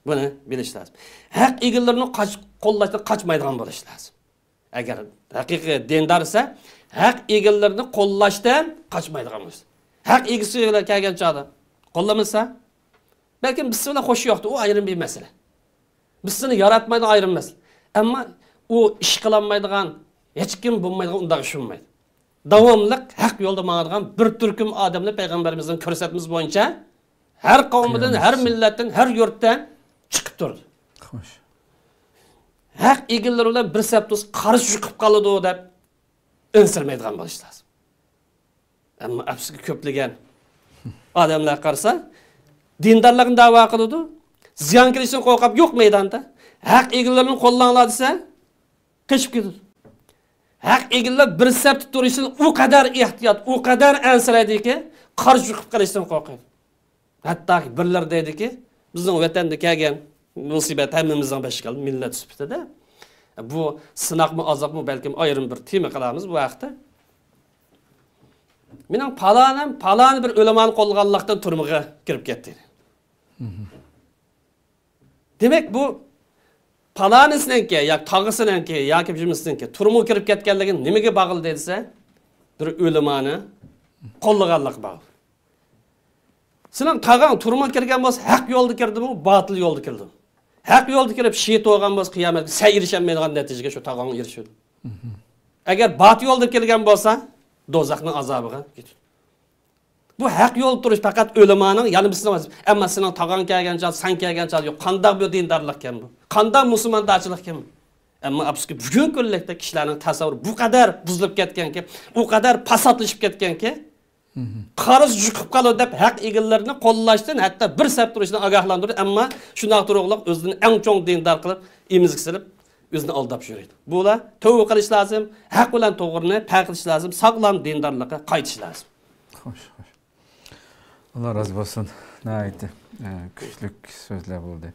بۇنى بىلىش لازىم. ھەق ئىگىلىرىنى قاچ-، قوللاشتىن قاچمايدىغان بولۇش لازىم. ئەگەر ھەقىقىي دىندار دېسە، ھەق ئىگىلىرىنى قوللاشتىن قاچمايدىغان بولۇش. ھەق ئىگىسى بىلەن كەلگەن چاغدا قوللىمىسا، بەلكىم بىز سىلەر خوشى يوقتۇ، ئۇ ئايرىم بىر مەسىلە. بىز سىلەرنى ياراتمايدۇ، ئايرىم مەسىلە. ئەمما ئۇ ئىش قىلالمايدىغان، ھېچكىم بولمايدىغان ئۇنداق ئىش بولمايدۇ. داۋاملىق ھەق يولدا ماڭىدىغان بىر تۈركۈم ئادەملەر پەيغەمبىرىمىزنىڭ كۆرسەتمىسى بويىچە ھەر قەۋمدىن، ھەر مىللەتتىن، ھەر يۇرتتىن چىقىپ تۇرىدۇ. خوش. ھەق ئىگىلىرى بىلەن بىر سەپتە تۇرسا قارشى چىقىپ قالىدۇ دەپ ئەنسىرىمەيدىغان بولۇش لازىم. ئەمما ئەپسىكى كۆپلىگەن ئادەملەر قارىسا، دىندارلىقنى دەۋا قىلىدۇ، زىيان كېلىشىدىن قورقۇپ يوق مەيداندا. ھەق ئىگىلىرىنى قوللاڭلار دېسە، قېچىپ كېتىدۇ. ھەق ئىگىلىرى بىر سەپتە تۇرۇشىدىن ئۇ قەدەر ئېھتىيات، ئۇ قەدەر ئەنسىرەيدىكى، قارشى چىقىپ قېلىشتىن قورقىدۇ. ھەتتاكى بىرلىرى دەيدىكى، بىزنىڭ ۋەتەندە كەلگەن مۇسىبەت ھەممىمىزنىڭ بېشىغا كەلدى مىللەت سۈپىتىدە. بۇ سىناقمۇ، ئازابمۇ، بەلكىم ئايرىم بىر تېما قىلارمىز بۇ ھەقتە. مېنىڭ پالانىم، پالانى بىر ئۆلىمانى قوللىغانلىقتىن تۈرمىگە كىرىپ كەتتى. دېمەك، بۇ پالانىسىنىڭكى ياكى تاغىسىنىڭكى ياكى جىمىسىنىڭكى تۈرمىگە كىرىپ كەتكەنلىكى نېمىگە باغلىدى دېسە، بىر ئۆلىمانى قوللىغانلىققا باغلىدى. سېنىڭ تاغاڭ تۈرمىگە كىرگەن بولسا، ھەق يولدا كىردىمۇ، باتىل يولدا كىردىمۇ؟ ھەق يولدا كىرىپ شېھىت بولغان بولسا، قىيامەتكە سەن ئېرىشەلمەيدىغان نەتىجىگە شۇ تاغاڭ ئېرىشىدۇ. ئەگەر باتىل يولدا كىرگەن بولسا، دوزاخنىڭ ئازابىغا كېتىدۇ. بۇ ھەق يولدا تۇرۇش پەقەت ئۆلىمانىڭ، يەنە بىرسىنىڭ ۋەزىپىسى. ئەمما سېنىڭ تاغاڭ كەلگەن چاغ، سەن كەلگەن چاغ يوق. قانداق بۇ دىندارلىقكەن بۇ؟ قانداق مۇسۇلماندارچىلىقكەن بۇ؟ ئەمما ئاپسۇكى، بۈگۈنكى كۈنلۈكتە كىشىلەرنىڭ تەسەۋۋۇرى بۇ قەدەر بۇزۇلۇپ كەتكەنكى، ئۇ قەدەر پاساتلىشىپ كەتكەنكى، قارىسا يۇقۇپ قالىدۇ دەپ ھەق ئىگىلىرىنى قوللاشتىن، ھەتتا بىر سەپ تۇرۇشتىن ئاگاھلاندۇرۇش. ئەمما شۇنداق تۇرۇقلۇق ئۆزىنى ئەڭ چوڭ دىندار قىلىپ، ئېمىزگە سېلىپ، ئۆزىنى ئالداپ يۈرىدۇ. بۇلار تەۋبە قىلىش لازىم، ھەق بىلەن توغرىنى پەرق قىلىش لازىم، ساغلام دىندارلىققا قايتىش لازىم. خوش، خوش. ئاللا رازى بولسۇن. ناھايىتى، ئە، كۈچلۈك سۆزلەر بولدى.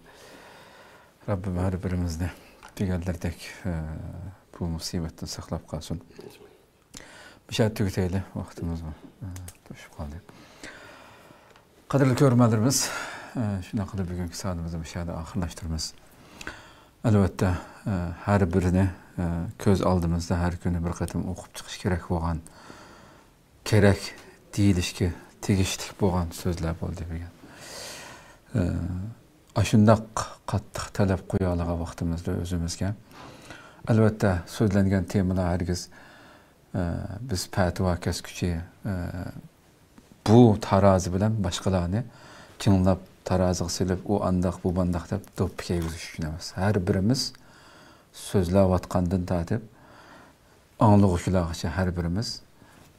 رەببىم ھەر بىرىمىزنى دېگەنلىرىدەك، ئە، بۇ مۇسىبەتتىن ساقلاپ قالسۇن. مۇشۇ يەردە تۈگىتەيلى، ۋاقتىمىزمۇ، ئە، توشۇپ قالدى. قەدىرلىك كۆرۈرمەنلىرىمىز، ئە، شۇنداق قىلىپ بۈگۈنكى سانىمىزنى مۇشۇ يەردە ئاخىرلاشتۇرىمىز. ئەلۋەتتە، ئە، ھەر بىرىنى، ئە، كۆز ئالدىمىزدا ھەر كۈنى بىر قېتىم ئوقۇپ چىقىش كېرەك بولغان، كېرەك دېيىلىشكە تېگىشلىك بولغان سۆزلەر بولدى بۈگۈن. ئە، ئاشۇنداق قاتتىق تەلەپ قويالىغان ۋاقتىمىزدا ئۆزىمىزگە، ئەلۋەتتە، سۆزلەنگەن تېمىلار ھەرگىز، ئە، بىز پەتىۋا كەسكۈچى، ئە، بۇ تارازى بىلەن باشقىلارنى جىڭلاپ تارازىغا سېلىپ، ئۇ ئانداق، بۇ مانداق دەپ دوپپا كىيگۈزۈش ئۈچۈن ئەمەس. ھەر بىرىمىز سۆزلەۋاتقاندىن تارتىپ، ئاڭلىغۇچىلارغىچە ھەر بىرىمىز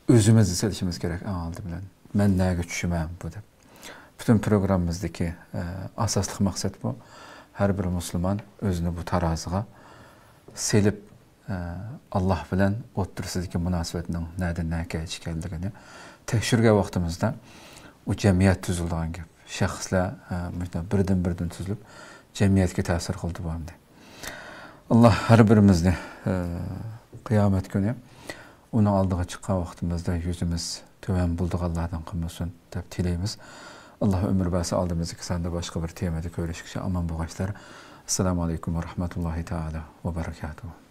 ئۆزىمىزنى سېلىشىمىز كېرەك ئەڭ ئالدى بىلەن. مەن نەگە چۈشىمەن بۇ دەپ. پۈتۈن پروگراممىمىزدىكى، ئە، ئاساسلىق مەقسەت بۇ. ھەر بىر مۇسۇلمان ئۆزىنى بۇ تارازىغا سېلىپ، ئە، ئاللاھ بىلەن ئوتتۇرىسىدىكى مۇناسىۋەتنىڭ نەدىن نەگىچە ئىكەنلىكىنى تەكشۈرگەن ۋاقتىمىزدا، ئۇ جەمئىيەت تۈزۈلىدىغان گەپ. شەخسلەر، ئە، مۇشۇنداق بىردىن-بىردىن تۈزۈلۈپ، جەمئىيەتكە تەسىر قىلىدۇ بۇ ئەمدى. ئاللاھ ھەر بىرىمىزنى، ئە، قىيامەت كۈنى ئۇنىڭ ئالدىغا چىققان ۋاقتىمىزدا يۈزىمىز تۆۋەن بولىدىغانلاردىن قىلمىسۇن دەپ تىلەيمىز. ئاللاھ ئۆمۈر بەرسە، ئالدىمىزدىكى ساندا باشقا بىر تېمىدا كۆرۈشكىچە ئامان بولغايسىلەر. ئەسسالامۇ ئەلەيكۇم ۋە رەھمەتۇللاھى تائالا ۋە بەرەكاتۇھۇ.